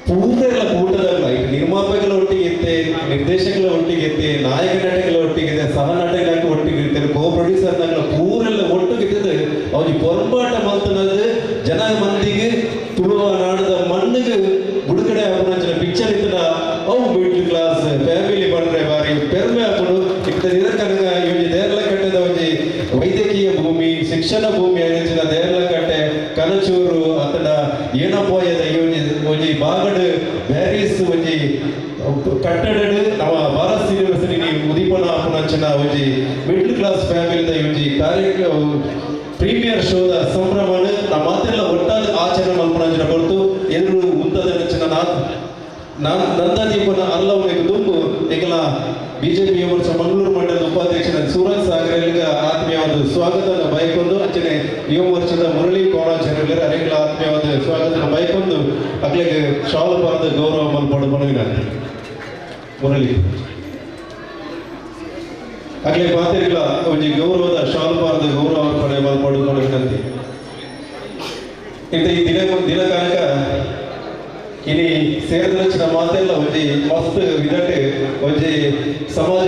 ಪೂರೆಲ್ಲ ಕೂಟದಲ್ಲ ನಿರ್ಮಾಪಕರ ಒಟ್ಟಿಗೆ ಇತ್ತೆ ನಿರ್ದೇಶಕರ ಒಟ್ಟಿಗೆ ಇತ್ತೆ ನಾಯಕ ನಟಗಳ ಒಟ್ಟಿಗೆ ಇದೆ ಸಹ ನಟಗಳ ಒಟ್ಟಿಗೆ ಇರ್ತಾರೆ ಕೋ ಪ್ರೊಡ್ಯೂಸರ್ ನಗಳ ಪೂರೆಲ್ಲ ಒಟ್ಟಿಗೆ ಇದ್ದது ಅವನಿಗೆ ಪೊರಂಬಾಟ ಮಂತನದು ಜನ ಮಂದಿಗೆ ತುಳುವ ನಾಡದ ಮಣ್ಣಿಗೆ ಬುಡುಗಡೆ ಆಪುನಂಚಿನ ಪಿಕ್ಚರ್ ಇತ್ತದ ಅವು ಮಿಡ್ಲ್ ಕ್ಲಾಸ್ ಫ್ಯಾಮಿಲಿ ಬಂದ್ರೆ ಬಾರಿ ಪೆರ್ಮೆ ಆಪುನು ಇತ್ತ ಇದಕ್ಕನಗ ಈ ಒಂಜಿ ದೇರ್ಲಕಟ್ಟೆದ ಒಂಜಿ ವೈದ್ಯಕೀಯ ಭೂಮಿ ಶಿಕ್ಷಣ ಭೂಮಿ ಅಂಚಿನ ದೇರ್ಲಕಟ್ಟೆ ಕನಚೂರು ಅತಡ ಏನಪೋಯದ ಈ ಒಂಜಿ ಒಂಜಿ ಬಾಗಡು ಬ್ಯಾರೀಸ್ ಒಂಜಿ ಕಟ್ಟಡ ನಮ್ಮ ಭಾರತ್ ಯೂನಿವರ್ಸಿಟಿ ಉದೀಪನ ಆಪುನಂಚಿನ ಒಂಜಿ ಮಿಡ್ಲ್ ಕ್ಲಾಸ್ ಫ್ಯಾಮಿಲಿದ ಒಂಜಿ ಕಾರ್ಯಕ್ರಮ ಪ್ರೀಮಿಯರ್ ಶೋದ ಸಂಭ್ರಮನ ನಮ್ಮ ಮಾತೆಲ್ಲ ಒಟ್ಟಾದ ಆಚರಣೆ ಮಲ್ಪುನಂಚಿನ ಹೊರತು ಎದುರು ಉಂತದ ನಂದಾದೀಪನ ಅಲ್ಲವನಿಗೆ ದುಂಬು ಈಗಲ ಬಿಜೆಪಿ ಯುವ ಮಂಗಳೂರು ಮಂಡಲದ ಉಪಾಧ್ಯಕ್ಷ ಸೂರಜ್ ಸಾಗರಲ್ಲಿಗ ಆತ್ಮೀಯವಾದ ಸ್ವಾಗತ ಬಯಕೊಂದು ಅಂಚನೆ ಯುವ ಮೋರ್ಚಾದ ಮುರಳಿ ಕೋಣಾಚಾರ್ಯರ ಅರೆಗಳ ಆತ್ಮೀಯವಾದ ಸ್ವಾಗತ ಬಯಕೊಂದು ಅಗ್ಲಿಗೆ ಶಾಲು ಪಾರದ ಗೌರವ ಮಲ್ಪಡು ಮನವಿನ ಮುರಳಿ ಅಗ್ಲಿ ಪಾತ್ರಿಗಳ ಒಂಜಿ ಗೌರವದ ಶಾಲು ಪಾರದ ಗೌರವ ಅರ್ಪಣೆ ಮಲ್ಪಡು ಮನವಿನಂತೆ. ಇಂತ ಈ ದಿನ ದಿನ ಕಾಲಕ ಇನಿ ಸೇರಿದ ಮಾತೆಲ್ಲ ಒಂಜಿ ಮಸ್ತ್ ವಿದಟೆ ಒಂಜಿ ಸಮಾಜ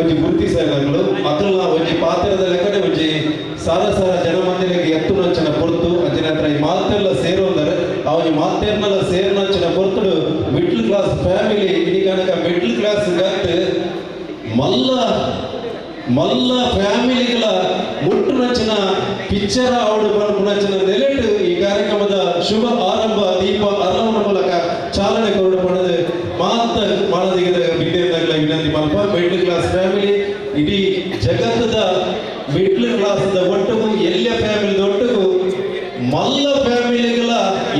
ಒಂಜಿ ಗುರುತಿಸಲು ಅತಲ್ಲ ಒಂಜಿ ಪಾತ್ರದ ಲೆಕ್ಕನೆ ಒಂಜಿ ಸಾರ ಸಾರ ಜನಮಂದಿರಿಗೆ ಎತ್ತು ನಂಚಿನ ಪೊರ್ತು ಅಂಚಿನ ಹತ್ರ ಈ ಮಾತೆಲ್ಲ ಸೇರುವಂದರೆ ಆ ಒಂಜಿ ಮಾತೆರ್ನೆಲ್ಲ ಸೇರಿನಂಚಿನ ಪೊರ್ತುಡು ಮಿಡ್ಲ್ ಕ್ಲಾಸ್ ಫ್ಯಾಮಿಲಿ ಇಡೀ ಕನಕ ಮಿಡ್ಲ್ ಕ್ಲಾಸ್ ಗತ್ ಮಲ್ಲ ಮಲ್ಲ ಫ್ಯಾಮಿಲಿಗಳ ಮುಟ್ಟು ನಂಚಿನ ಪಿಕ್ಚರ್ ಅವಡು ಪನ್ಪುನಂಚಿನ ನೆಲೆಟ್ ಈ ಕಾರ್ಯಕ್ರಮದ ಶುಭ ಆರಂಭ ದೀಪ ಅರವನ ಮೂಲಕ ಚಾಲನೆ ಕೊರಡು ಪಡೆದು ಮಾತ ಮಾನದಿಗದ ಬಿಡ್ಡೆಂದಾಗಲ ವಿನಂತಿ ಮಲ್ಪ ಮಿಡ್ಲ್ ಕ್ಲಾಸ್ ಫ್ಯಾಮಿಲಿ ಇಡೀ ಜಗತ್ತದ ಮಿಡ್ಲ್ ಕ್ಲಾಸ್ ಒಟ್ಟುಗು ಎಲ್ಲ ಫ್ಯಾಮಿಲಿ ಒಟ್ಟುಗು ಮಲ್ಲ ಫ್ಯಾಮಿಲಿಗಳ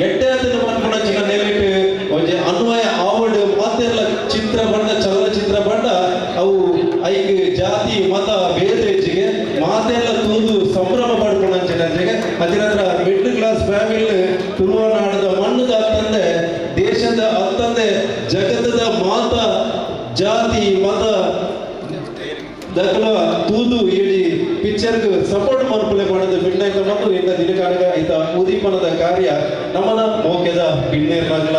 ಎಡ್ಡೆ ಪನ್ಪುನಂಚಿನ ನೆಲೆಟ್ ಒಂಜಿ ಅನ್ವಯ ಆವಡು ಮಾತೆಲ್ಲ ಚಿತ್ರ ಬಣ್ಣ ಚಲನಚಿತ್ರ ಬಣ್ಣ ಅವು ಐಕ್ ಜಾತಿ ಮತ ಭೇದ ಹೆಚ್ಚಿಗೆ ಮಾತೆಲ್ಲ ತೂದು ಸಂಭ್ರಮ ಪಡ್ಕೊಂಡಂಚಿನ ಅದರ ಮಿಡ್ಲ್ ಕ್ಲಾಸ್ ಫ್ಯಾಮಿಲಿ ತುಳುವನಾಡದ ಮಣ್ಣದ ಅತ್ತಂದೆ ದೇಶದ ಅತ್ತಂದೆ ಜಗತ್ತದ ಮಾತ ಜಾತಿ ಮತ ದಕ್ಕಲ ತೂದು ಹೇಳಿ ಪಿಕ್ಚರ್ಗೆ ಸಪೋರ್ಟ್ ಮನ್ಪುಲೆ ಮಾಡೋದು ಬಿಡ್ನಾಕ ಮತ್ತು ಇಂಥ ದಿನಕಾಲಗ ಈತ ಉದೀಪನದ ಕಾರ್ಯ ನಮ್ಮನ ಮೋಕೆದ ಬಿಣ್ಣೇರ್ನಾಗಲ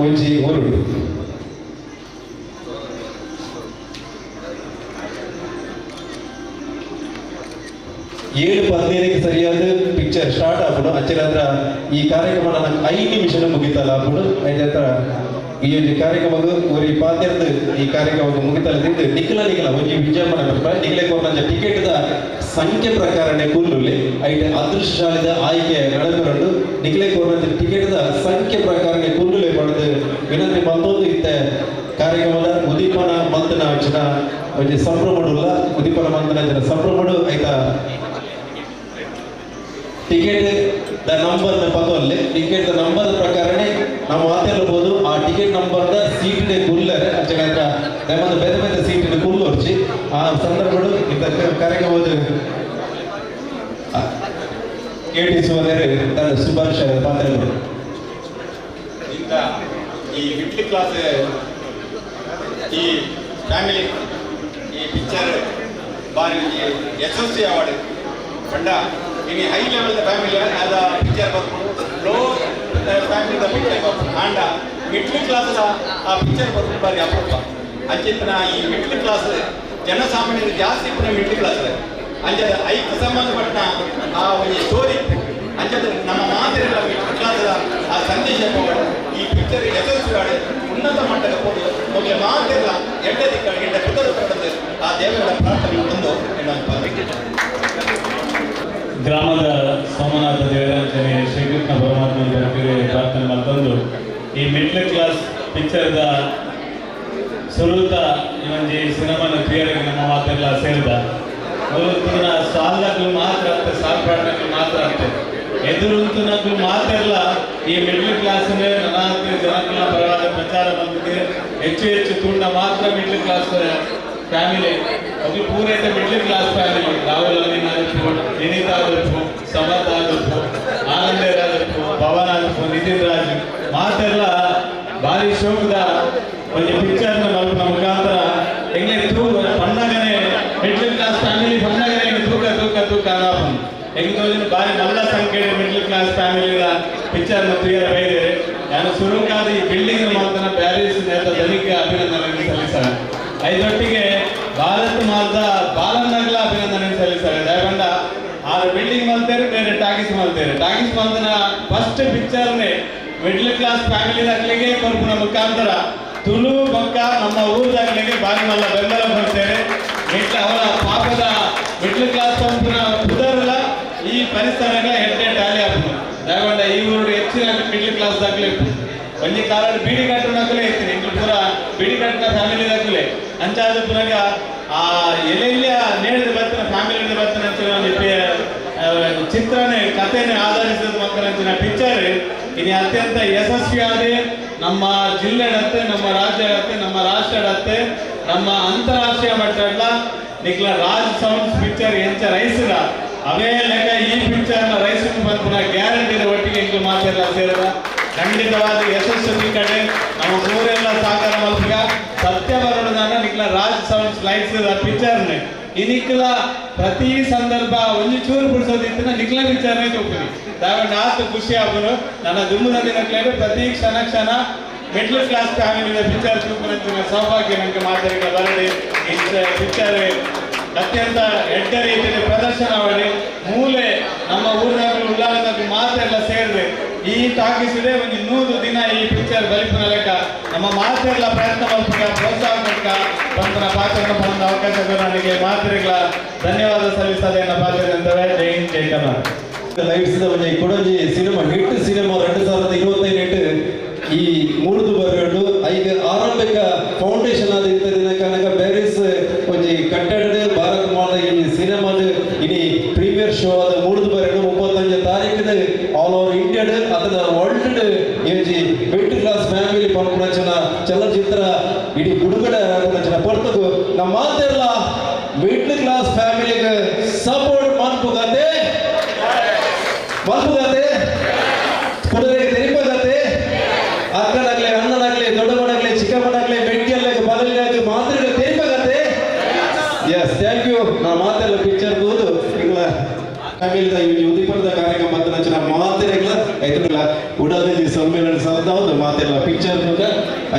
ಒಂಜಿ ಹೊರಡು. ಏಳು ಪದಿನೈದಕ್ಕೆ ಸರಿಯಾದ ಪಿಕ್ಚರ್ ಸ್ಟಾರ್ಟ್ ಆಗ್ಬಿಡು ಅಂಚಿನ ಹತ್ರ ಈ ಕಾರ್ಯಕ್ರಮ ನನಗೆ 5 ನಿಮಿಷ ಮುಗಿತಲ್ಲ ಆಗ್ಬಿಡು ಐದು ಹತ್ರ ಈ ಒಂದು ಕಾರ್ಯಕ್ರಮಕ್ಕೆ ಒಂದು ಪಾತ್ರದ ಈ ಕಾರ್ಯಕ್ರಮಕ್ಕೆ ಮುಗಿತಲ್ಲ ತಿಂದು ನಿಖಲ ನಿಖಲ ಒಂಜಿ ವಿಜಯಮ್ಮನ ನಿಖಲೆ ಕೊರ್ನಂಚ ಟಿಕೆಟ್ದ ಸಂಖ್ಯೆ ಪ್ರಕಾರನೇ ಕೂರ್ಲುಲ್ಲಿ ಐಟ್ ಅದೃಷ್ಟಶಾಲಿದ ಆಯ್ಕೆ ನಡೆದುಕೊಂಡು ನಿಖಲೆ ಕೊರ್ನಂಚ ಟಿಕೆಟ್ದ ಸಂಖ್ಯೆ ಪ್ರಕಾರನೇ ಕೂರ್ಲುಲೆ ಪಡೆದು ವಿನಂತಿ ಮತ್ತೊಂದು ಇತ್ತ ಕಾರ್ಯಕ್ರಮದ ಉದೀಪನ ಮಂತನ ಅಂಚಿನ ಒಂಜಿ ಸಂಭ್ರಮಡುಲ್ಲ ಉದೀಪನ ಮಂತನ ಅಂಚಿನ ಸಂಭ್ರಮಡು ಐತ ticket the number ಪದವಲ್ಲಿ ticket the number ಪ್ರಕಾರನೇ ನಾವು ಮಾತಾಡಬಹುದು. ಆ ಟಿಕೆಟ್ ನಂಬರ್ the ಸೀಟಿನ ಕುಲ್ಲರೆ ಅಂಚನೆ ಹತ್ರ ನಮ್ಮದು ಬೇರೆ ಬೇರೆ ಸೀಟಿನ ಕುಲ್ಲೊರ್ಚಿ ಆ ಸಂದರ್ಭಗಳು ಇಂಥ ಕಾರ್ಯಕ್ರಮದ ಕೆ ಟಿ ಸುವರ್ಣರು ತನ್ನ ಶುಭಾಶಯ ಪಾತ್ರಗಳು. ಇಂಥ ಈ ಮಿಡ್ಲ್ ಕ್ಲಾಸ್ ಈ ಫ್ಯಾಮಿಲಿ ಈ ಪಿಕ್ಚರ್ ಬಾರಿ ಯಶಸ್ವಿ ಅವಾರ್ಡ್ ಪಂಡ ಇನಿ ಹೈ ಲೆವೆಲ್ ಫ್ಯಾಮಿಲಿ ಅದ ಪಿಕ್ಚರ್ ಬರ್ಕೊಂಡು ಲೋ ಫ್ಯಾಮಿಲಿ ಪಿಕ್ಚರ್ ಬರ್ಕೊಂಡು ಆಂಡ ಮಿಡ್ಲ್ ಕ್ಲಾಸ್ ಆ ಪಿಕ್ಚರ್ ಬರ್ಕೊಂಡು ಬಾರಿ ಅಪರೂಪ. ಅಂಚಿನ ಈ ಮಿಡ್ಲ್ ಕ್ಲಾಸ್ ಜನಸಾಮಾನ್ಯರು ಜಾಸ್ತಿ ಪುನಃ ಮಿಡ್ಲ್ ಕ್ಲಾಸ್ ಅಂಚದ ಐಕ್ ಸಂಬಂಧಪಟ್ಟ ಆ ಒಂದು ಸ್ಟೋರಿ ಅಂಚದ ನಮ್ಮ ಮಾತಿರಲ್ಲ ಮಿಡ್ಲ್ ಕ್ಲಾಸ್ ಆ ಸಂದೇಶ ಈ ಪಿಕ್ಚರ್ ಯಶಸ್ವಿ ಆಡು. ಉನ್ನತ ಮಟ್ಟದ ಪೋದು ಮೊದಲೇ ಮಾತೆಲ್ಲ ಎಡ್ಡೆ ದಿಕ್ಕ ಎಡ್ಡೆ ಪುದರು ಪಡೆದು ಆ ದೇವರ ಪ್ರಾರ್ಥನೆ ಒಂದು ಎನ್ನುವಂತ. ಗ್ರಾಮದ ಸೋಮನಾಥ ದೇವರಾಂಚನೆ ಶ್ರೀಕೃಷ್ಣ ಪರಮಾತ್ಮನ ಭಕ್ತಿಗೆ ಪ್ರಾರ್ಥನೆ ಮತ್ತೊಂದು ಈ ಮಿಡ್ಲ್ ಕ್ಲಾಸ್ ಪಿಕ್ಚರ್ದ ಸುರುತ ಈ ಒಂಜಿ ಸಿನಿಮಾನ ಕ್ರಿಯರಿಗೆ ನಮ್ಮ ಮಾತೆಲ್ಲ ಸೇರಿದ ಮುರುತುನ ಸಾಲಕ್ಲು ಮಾತ್ರ ಅತ್ತೆ, ಸಾಲ್ಪಾಡ್ನಕ್ಲು ಮಾತ್ರ ಅತ್ತೆ, ಎದುರುಂತುನಕ್ಲು ಮಾತೆಲ್ಲ ಈ ಮಿಡ್ಲ್ ಕ್ಲಾಸ್ ನನಾತ್ ಜನಕ್ಲ ಪರವಾದ ಪ್ರಚಾರ ಬಂದಿದೆ. ಹೆಚ್ಚು ಹೆಚ್ಚು ತುಂಡ ಮಾತ್ರ ಮಿಡ್ಲ್ ಕ್ಲಾಸ್ ಫ್ಯಾಮಿಲಿ ಅದು ಪೂರೈತ middle class family. Rahul Amin ಆದಿಪ್ಪು, ವಿನೀತ್ ಆದಿಪ್ಪು, ಸಮರ್ಥ್ ಆದಿಪ್ಪು, ಆನಂದೇರ್ ಆದಿಪ್ಪು, ಪವನ್ ಆದಿಪ್ಪು, ನಿತಿನ್ ರಾಜ್ ಮಾತೆಲ್ಲ ಭಾರಿ ಶೋಕದ ಒಂಜಿ ಪಿಕ್ಚರ್ನ ಮಲ್ಪುನ ಮುಖಾಂತರ ಎಂಗ್ಲೆ ತೂ ಪಣ್ಣಗನೆ ಮಿಡ್ಲ್ ಕ್ಲಾಸ್ ಫ್ಯಾಮಿಲಿ ಪಣ್ಣಗನೆ ಎಂಗ್ ತೂಕ ತೂಕ ತೂಕ ಅನಾಪುಂಡು. ಎಂಗ್ ತೋಜಿನ ಭಾರಿ ಮಲ್ಲ ಸಂಖ್ಯೆ ಮಿಡ್ಲ್ ಕ್ಲಾಸ್ ಫ್ಯಾಮಿಲಿದ ಪಿಕ್ಚರ್ನ ತೂಯರ ಬೈದೇರೆ. ನಾನು ಸುರುಕಾದ ಈ ಬಿಲ್ಡಿಂಗ್ ಮಾತ್ರ ಪ್ಯಾರಿಸ್ ನೇತ ಧನಿಕ ಅಭಿನಂದನೆ ಸಲ್ಲಿಸಾರೆ. ಐದೊಟ್ಟಿಗೆ ಭಾರತ್ ಮಾತ ಬಾಲನ್ನಗ್ಲ ಅಭಿನಂದನೆ ಸಲ್ಲಿಸಾರೆ. ದಯಪಂಡ ಆರು ಬಿಲ್ಡಿಂಗ್ ಮಲ್ತೇರೆ, ಬೇರೆ ಟಾಕೀಸ್ ಮಲ್ತೇರೆ. ಟಾಕೀಸ್ ಮಲ್ತನ ಫಸ್ಟ್ ಪಿಕ್ಚರ್ನೇ ಮಿಡ್ಲ್ ಕ್ಲಾಸ್ ಫ್ಯಾಮಿಲಿ ದಾಖಲೆಗೆ ಕೊರ್ಪುನ ಮುಖಾಂತರ ತುಳು ಬೊಕ್ಕ ನಮ್ಮ ಊರು ದಾಖಲೆಗೆ ಬಾರಿ ಮಲ್ಲ ಬೆಂಬಲ ಕೊಡ್ತೇವೆ. ಮಿಡ್ಲ್ ಅವರ ಪಾಪದ ಮಿಡ್ಲ್ ಕ್ಲಾಸ್ ಪಂಪುನ ಪುದರ್ಲ ಈ ಪರಿಸರಗಳ ಎಡ್ಡೆ ಟಾಲಿ ಆಪುನು. ದಯಪಂಡ ಈ ಊರು ಹೆಚ್ಚಿನ ಮಿಡ್ಲ್ ಕ್ಲಾಸ್ ದಾಖಲೆ ಇಪ್ಪು. ಒಂಜಿ ಕಾಲಡ್ ಬೀಡಿ ಕಟ್ಟುನಕುಲೇ ಇತ್ತೀನಿ ಇಂಗ್ಲು ಪೂರ ಬೀಡಿ ಕಟ್ಟಿನ ಫ್ಯಾಮಿಲಿ ದಾಖಲೆ ಅಂಚಾದ ಪುನಗ ಆ ಎಲ್ಲೆಲ್ಲ ನೇಡಿದ ಬರ್ತನ ಫ್ಯಾಮಿಲಿ ಬರ್ತನ ಅಂಚಿನ ಒಂಜಿ ಚಿತ್ರನೇ ಕಥೆನೇ ಆಧರಿಸಿದ ಮಕ್ಕಳಂಚಿನ ಪಿಕ್ಚರ್ ಇದು ಅತ್ಯಂತ ಯಶಸ್ವಿಯಾದ ನಮ್ಮ ಜಿಲ್ಲೆಡತ್ತೆ, ನಮ್ಮ ರಾಜ್ಯಡತ್ತೆ, ನಮ್ಮ ರಾಷ್ಟ್ರಡತ್ತೆ, ನಮ್ಮ ಅಂತಾರಾಷ್ಟ್ರೀಯ ಮಟ್ಟಡ್ಲ ನಿಕ್ಲ ರಾಜ್ ಸೌಂಡ್ಸ್ ಪಿಕ್ಚರ್ ಎಂಚ ರೈಸಿದ ಅವೇ ಲೆಕ್ಕ ಈ ಪಿಕ್ಚರ್ನ ರೈಸ್ ಪನ್ಪುನ ಗ್ಯಾರಂಟಿದ ಒಟ್ಟಿಗೆ ಇಂಕ್ಲು ಮಾತೆಲ್ಲ ಸೇರಿದ ಖಂಡಿತವಾದ ಯಶಸ್ಸು ಕಡೆ ನಮ್ಮ ಊರೆಲ್ಲ ಸಾಕಾರ ಮಲ್ಪಗ ಸತ್ಯ ಬರೋಣ ನಿಕ್ಲ ರಾಜ್ ಸೌಂಡ್ಸ್ ಲೈಟ್ಸ್ ಪಿಕ್ಚರ್ನೆ ಇನಿಕ್ಲ ಪ್ರತಿ ಸಂದರ್ಭ ಒಂಜಿ ಚೂರು ಬಿಡಿಸೋದಿತ್ತಿನ ನಿಕ್ಲ ಪಿಕ್ಚರ್ನೇ ತೂಪುನಿ. ದಾವಣ್ಣ ಆತು ಖುಷಿ ಆಪುನು. ನನ್ನ ದುಮ್ಮದ ದಿನಕ್ಲೇಡು ಪ್ರತಿ ಕ್ಷಣ ಕ್ಷಣ ಮಿಡ್ಲ್ ಕ್ಲಾಸ್ ಫ್ಯಾಮಿಲಿ ಪಿಕ್ಚರ್ ತೂಪುನಂಚಿನ ಸೌಭಾಗ್ಯ ನನಗೆ ಮಾತಾಡಿದ ಬರಲಿ. ಈ ಪಿಕ್ಚರ್ ಅತ್ಯಂತ ಎಡ್ಡ ರೀತಿಯಲ್ಲಿ ಪ್ರದರ್ಶನ ಮಾಡಿ ಮೂಲೆ ನಮ್ಮ ಊರಿನಾಗಲೂ ಉಳ್ಳಾಲದಾಗಲೂ ಮಾತೆಲ್ಲ ಸೇರಿದೆ ಈ ಟಾಕೀಸಿದೆ ಒಂದು 100 ದಿನ ಈ ಪಿಕ್ಚರ್ ಬಲಿಪುನ ಲೆಕ್ಕ ನಮ್ಮ ಮಾತೆಲ್ಲ ಪ್ರಯತ್ನ ಮಲ್ಪುಗ ಪ್ರೋತ್ಸಾಹ ಕೊಡ್ಕ ಪಂಪನ ಪಾತ್ರನ ಬಂದ ಅವಕಾಶ ನನಗೆ ಮಾತ್ರೆಗಳ ಧನ್ಯವಾದ ಸಲ್ಲಿಸದೆ ನನ್ನ ಪಾತ್ರ ಅಂತವೆ. ಜೈ ಹಿಂದ್, ಜೈ ಕರ್ನಾಟಕ. ಲೈಟ್ಸ್ ಒಂಜಿ ಕೊಡೊಂಜಿ ಸಿನಿಮಾ ಹಿಟ್ ಸಿನಿಮಾ 2028 ಈ ಮೂರ್ದು ಬರಡು ಐದು ಆರಂಭಿಕ ಫೌಂಡೇಶನ್ ಆದ ಇತ್ತದಿನ ಕನಕ ಬ್ಯಾರಿಸ್ ಒಂಜಿ ಕಟ್ಟಡದ ಭಾರತ್ ಮಾದ ಈ ಸಿನಿಮಾದ ಇನಿ ಪ್ರೀಮಿಯರ್ ಶೋ ಆದ ಮೂರ್ದು ಬರಡು 35 ತಾರೀಕಿನ ಆಲ್ ಓವರ್ ಇಂಡಿಯಾಡ್ ಅದನ್ನ ವರ್ಲ್ಡ್ ಒಂಜಿ ಮಿಡ್ಲ್ ಕ್ಲಾಸ್ ಫ್ಯಾಮಿಲಿ ಪನ್ಪುನಂಚಿನ ಚಲನಚಿತ್ರ ಇಡೀ ಬಿಡುಗಡೆ ಆಪುನಂಚಿನ ಪೊರ್ತುಗು ನಮ್ಮ ಮಾತೆಲ್ಲ ಮಿಡ್ಲ್ ಕ್ಲಾಸ್ ಫ್ಯಾಮಿಲಿಗೆ ಸಪೋರ್ಟ್ ಮನ್ಪುಗತೆ ಮಲ್ಪುಗತೆ ಕುಡರೆ ತೆರಿಪಗತೆ ಅಕ್ಕನಾಗ್ಲಿ ಅಣ್ಣನಾಗ್ಲಿ ದೊಡ್ಡಮ್ಮನಾಗ್ಲಿ ಚಿಕ್ಕಮ್ಮನಾಗ್ಲಿ ಬೆಟ್ಟಿಯಲ್ಲಾಗ ಬದಲಿಯಾಗಿ ಮಾತ್ರ ತೆರಿಪಗತೆ. S, thank you. ನಾ ಮಾತೆಲ್ಲ ಪಿಕ್ಚರ್ ಹೋದು ಇಂಗ್ಲ ಫ್ಯಾಮಿಲಿದ ಈ ಉದೀಪನದ ಕಾರ್ಯಕ್ರಮ ನಂಚಿನ ಮಾತೆರೆಗ್ಲ ಐತುಗಳ ಉಡಾದಲ್ಲಿ ಸಮ್ಮೇಳನ ಸಲ್ದಾವುದು ಮಾತೆಲ್ಲ ಪಿಕ್ಚರ್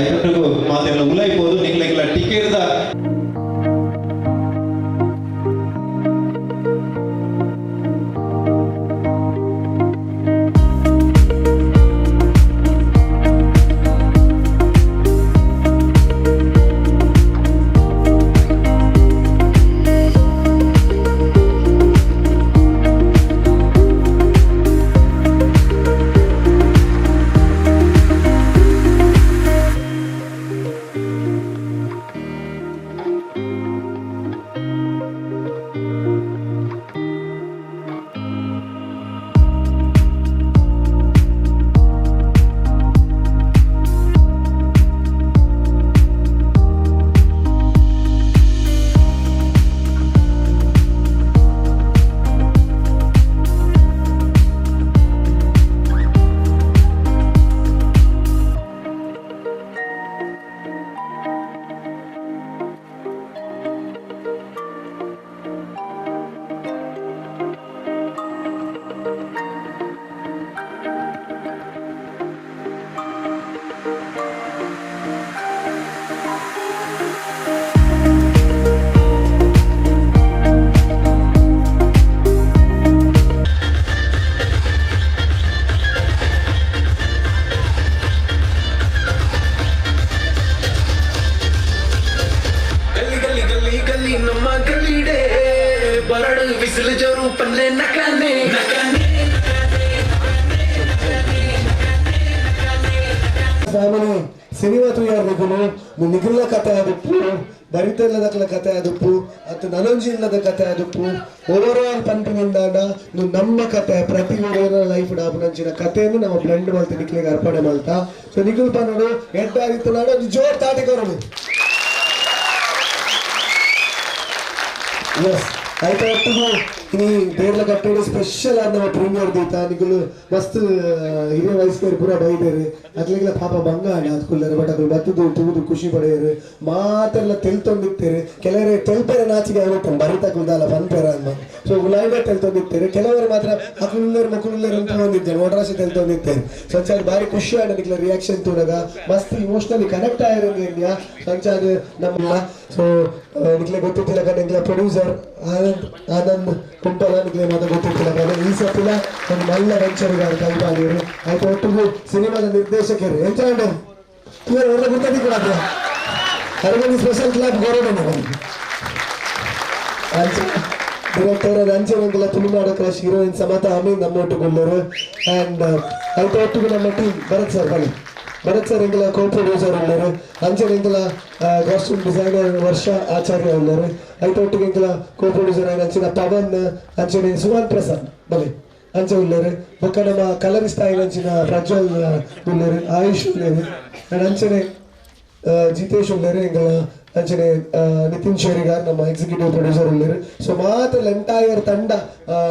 ಐತುಗೂ ಮಾತೆಲ್ಲ ಉಲೈಬೋದು ನಿಂಗ್ಲ ಟಿಕೆಟ್ದ. ಬರಡು ಬಿಸಿಲು ಜೋರು ಪಲ್ಲೆ ನಕನೆ ನಕನೆ. ಫ್ಯಾಮಿಲಿ ಸಿನಿಮಾ ತೂಯಾರ್ ನಿಗುಲು ನಿಗುಲ ಕತೆ ಆದುಪ್ಪು, ಬರಿತಲ್ಲದಕ್ಲ ಕತೆ ಆದುಪ್ಪು, ಅತ್ತು ನನೊಂಜಿ ಇಲ್ಲದ ಕತೆ ಆದುಪ್ಪು. ಓವರ್ ಆಲ್ ಪನ್ಪಿನಿಂದಾಂಡ ನಮ್ಮ ಕತೆ ಪ್ರತಿ ಒರಿಯನ ಲೈಫ್ ಡಾಪುನಂಚಿನ ಕಥೆಯನ್ನು ನಾವು ಬ್ಲೆಂಡ್ ಮಲ್ತ ನಿಕ್ಲೆಗ್ ಅರ್ಪಣೆ ಮಲ್ತ. ಸೊ ನಿಗುಲ್ ಪನ್ನೋಡು ಎಡ್ಡಾದಿತ್ತು ನಾಡು ಒಂದು ಜೋರ್ ತಾಟಿ ಕೊರಡು. ಎಸ್ ಆಯ್ತಾ ಒಟ್ಟಿಗೂ ಇನಿ ದೇರ್ಲ ಕಟ್ಟೆಡು ಸ್ಪೆಷಲ್ ಆದ ನಮ್ಮ ಪ್ರೀಮಿಯರ್ ದೀತ ನಿಗುಲು ಮಸ್ತ್ ಹಿರಿಯ ವಯಸ್ಕರು ಪೂರ ಬೈದೇರು ಅಕ್ಲೆಗ್ಲ ಪಾಪ ಬಂಗ ಆಂಡ ಅದ್ಕುಲ್ಲರು ಬಟ್ ಅಕುಲು ಬತ್ತದು ತೂದು ಖುಷಿ ಪಡೆಯರು ಮಾತೆಲ್ಲ ತೆಲ್ತೊಂದಿತ್ತೇರು. ಕೆಲವರು ತೆಲ್ಪೆರ ನಾಚಿಗೆ ಆಗುತ್ತೆ ಬರಿತ ಕುಲ್ದಾಲ ಪನ್ಪೆರ ಅಂದ. ಸೊ ಉಲಾಯ್ದ ತೆಲ್ತೊಂದಿತ್ತೇರು. ಕೆಲವರು ಮಾತ್ರ ಅಕುಲ್ಲರು ಮುಕುಲ್ಲರು ಅಂತ ಹೊಂದಿದ್ದೇನೆ ಒಡರಾಶಿ ತೆಲ್ತೊಂದಿತ್ತೇರು. ಸೊ ಅಂಚಾದ ಭಾರಿ ಖುಷಿ ಆಂಡ ನಿಕ್ಲ ರಿಯಾಕ್ಷನ್ ತೂನಗ ಮಸ್ತ್ ಇಮೋಷನಲಿ ಕನೆಕ್ಟ್ ಆಗಿರೋದು ಅಂಚಾದ ನಮ್ಮ. ಸೊ ನಿಕ್ಲೆ ಗೊತ್ತಿತ್ತಿಲ್ಲ ಕಣ ಎಂಕ್ಲ ಪ್ರೊಡ್ಯೂಸರ್ ಆನಂದ್ ಆನಂದ್ ಕುಂಟಲ ನಿಕ್ಲೆ ಮಾತ ಗೊತ್ತಿತ್ತಿಲ್ಲ ಕಣ ಈ ಸತಿಲ ಒಂದು ಮಲ್ಲ ವೆಂಚರ್ಗಾರ ಕೈಬಾಡಿಯರು ಆಯ್ತು ಒಟ್ಟಿಗೂ ಸಿನಿಮಾದ ನಿರ್ದೇಶಕರು ಎಂಚ ಇವರು ಹೊರ ಗೊತ್ತಿ ಕೂಡ ಅರಮನೆ ಸ್ಪೆಷಲ್ ಕ್ಲಾಪ್ ಗೌರವ ಡೈರೆಕ್ಟರ್ ಅಂಚೆ ಒಂದಲ್ಲ ತುಳುನಾಡು ಕ್ರಶ್ ಹೀರೋಯಿನ್ ಸಮತಾ ಅಮೀನ್ ನಮ್ಮ ಒಟ್ಟುಗುಳ್ಳರು. ಆ್ಯಂಡ್ ಆಯ್ತು ಒಟ್ಟಿಗೂ ನಮ್ಮ ಟೀಮ್ ಭರತ್ ಸರ್ ಬನ್ನಿ. ಭರತ್ ಸರ್ ಎಂಗಲ ಕೋ ಪ್ರೊಡ್ಯೂಸರ್ ಉಳ್ಳರು. ಅಂಚೆ ಎಂಗಲ ಕಾಸ್ಟ್ಯೂಮ್ ಡಿಸೈನರ್ ವರ್ಷ ಆಚಾರ್ಯ ಉಳ್ಳರು. ಐತ ಒಟ್ಟಿಗೆ ಎಂಗಲ ಕೋ ಪ್ರೊಡ್ಯೂಸರ್ ಆಯ್ನ ಅಂಚಿನ ಪವನ್ ಅಂಚನೆ ಸುಮನ್ ಪ್ರಸಾದ್ ಬಲೆ ಅಂಚೆ ಉಳ್ಳರು. ಬೊಕ್ಕ ನಮ್ಮ ಕಲರಿಸ್ಟ್ ಆಯ್ನ ಅಂಚಿನ ಪ್ರಜ್ವಲ್ ಉಳ್ಳರು, ಆಯುಷ್ ಉಳ್ಳರು, ಆ್ಯಂಡ್ ಅಂಚನೆ ಜಿತೇಶ್ ಉಳ್ಳರು, ಎಂಗಲ ಅಂಚನೆ ನಿತಿನ್ ಶೇರಿಗಾರ್ ನಮ್ಮ ಎಕ್ಸಿಕ್ಯೂಟಿವ್ ಪ್ರೊಡ್ಯೂಸರ್ ಉಳ್ಳರು. ಸೊ ಮಾತ್ರ ಎಂಟೈರ್ ತಂಡ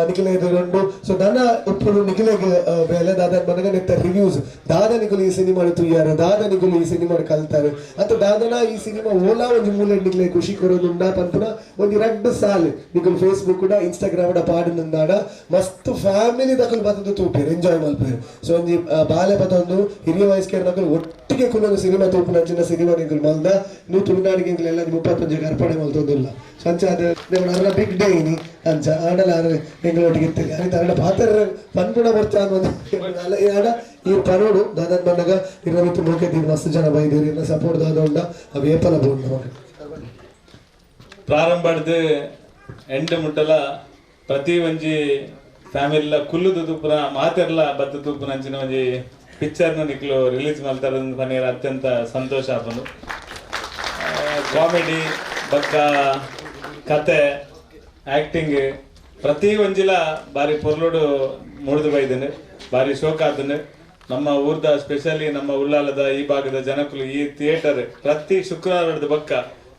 ನಿಖಿಲ ಉಂಡು. ಸೊ ನನ್ನ ಉಪ್ಪುಡು ನಿಖಿಲೆಗ್ ಬೇಲೆ ದಾದ ಮನಗ ನೆತ್ತ ರಿವ್ಯೂಸ್ ದಾದ ನಿಕುಲು ಈ ಸಿನಿಮಾ ತುಯ್ಯಾರ, ದಾದ ನಿಕುಲು ಈ ಸಿನಿಮಾ ಕಲ್ತಾರೆ ಅತ್ತ ದಾದನ ಈ ಸಿನಿಮಾ ಓಲಾ ಒಂಜಿ ಮೂಲೆ ನಿಕ್ಲೆ ಖುಷಿ ಕೊರೋದುಂಡ ಪನ್ಪುನ ಒಂಜಿ ರಡ್ಡು ಸಾಲು ನಿಕುಲು ಫೇಸ್ಬುಕ್ ಕೂಡ ಇನ್ಸ್ಟಾಗ್ರಾಮ್ ಕೂಡ ಪಾಡಿನಂದಾಡ ಮಸ್ತ್ ಫ್ಯಾಮಿಲಿ ದಕುಲು ಬತ್ತದು ತೂಪೇರು ಎಂಜಾಯ್ ಮಲ್ಪೇರು. ಸೊ ಒಂಜಿ ಬಾಲೆ ಪತೊಂದು ಹಿರಿಯ ವಯಸ್ಕರ ನಕುಲು ಒಟ್ಟಿಗೆ ಕುಲ್ಲೊಂದು ಸಿನಿಮಾ ತೂಪುನ ಅಂಚಿನ ಸಿನಿಮಾ ನಿಕುಲು ಮಲ್ದ ನೀವು ತುಳುನಾಡಿಗೆ ಎಲ್ಲ 31 ಅರ್ಪಣೆ ಮಲ್ತೊಂದಿಲ್ಲ. ಸೊ ಅಂಚ ಅದು ಅರ್ನ ಬಿಗ್ ಡೇ ಇನಿ ಅಂಚ ಆಂಡಲ ಆರ್ ಎಂಗಳೊಟ್ಟಿಗೆ ಇತ್ತಿಲ್ಲ ಅನಿತ ಅರಡ ಪಾತ್ರ ಪನ್ಪುಣ ಬರ್ಚ ಆಡ ಈ ಪನೋಡು ದಾದನ್ ಬಂದಾಗ ಇರ್ನ ಮಿತ್ತು ಮೋಕೆ ತೀರ್ ಮಸ್ತ್ ಜನ ಬೈದೇರು ಇರ್ನ ಸಪೋರ್ಟ್ ದಾದ ಉಂಡ ಅವು ಏಪಲ ಬೋಂಡ ಮಗ. ಪ್ರಾರಂಭದ ಎಂಡ್ ಮುಟ್ಟಲ ಪ್ರತಿ ಒಂಜಿ ಫ್ಯಾಮಿಲಿಲ ಕುಲ್ಲುದು ತೂಪುನ ಮಾತೆರ್ಲ ಬತ್ತ ತೂಪುನ ಅಂಚಿನ ಒಂಜಿ ಪಿಕ್ಚರ್ನ ನಿಕ್ಲು ರಿಲೀಸ್ ಮಲ್ತಾರ ಪನೀರ್ ಅತ್ಯಂತ ಸಂತೋಷ ಆಪುಂಡು. ಕಾಮಿಡಿ ಬಕ್ಕ ಕತೆ ಆ್ಯಕ್ಟಿಂಗ್ ಪ್ರತಿ ಒಂಜಿಲ ಬಾರಿ ಪೊರ್ಲುಡು ಮೂಡ್ದು ಬೈದನು, ಬಾರಿ ಶೋಕ ಆತನು. ನಮ್ಮ ಊರ್ದ ಸ್ಪೆಷಲಿ ನಮ್ಮ ಉಳ್ಳಾಲದ ಈ ಭಾಗದ ಜನಕುಲು ಈ ಥಿಯೇಟರ್ ಪ್ರತಿ ಶುಕ್ರವಾರದ ಬಕ್ಕ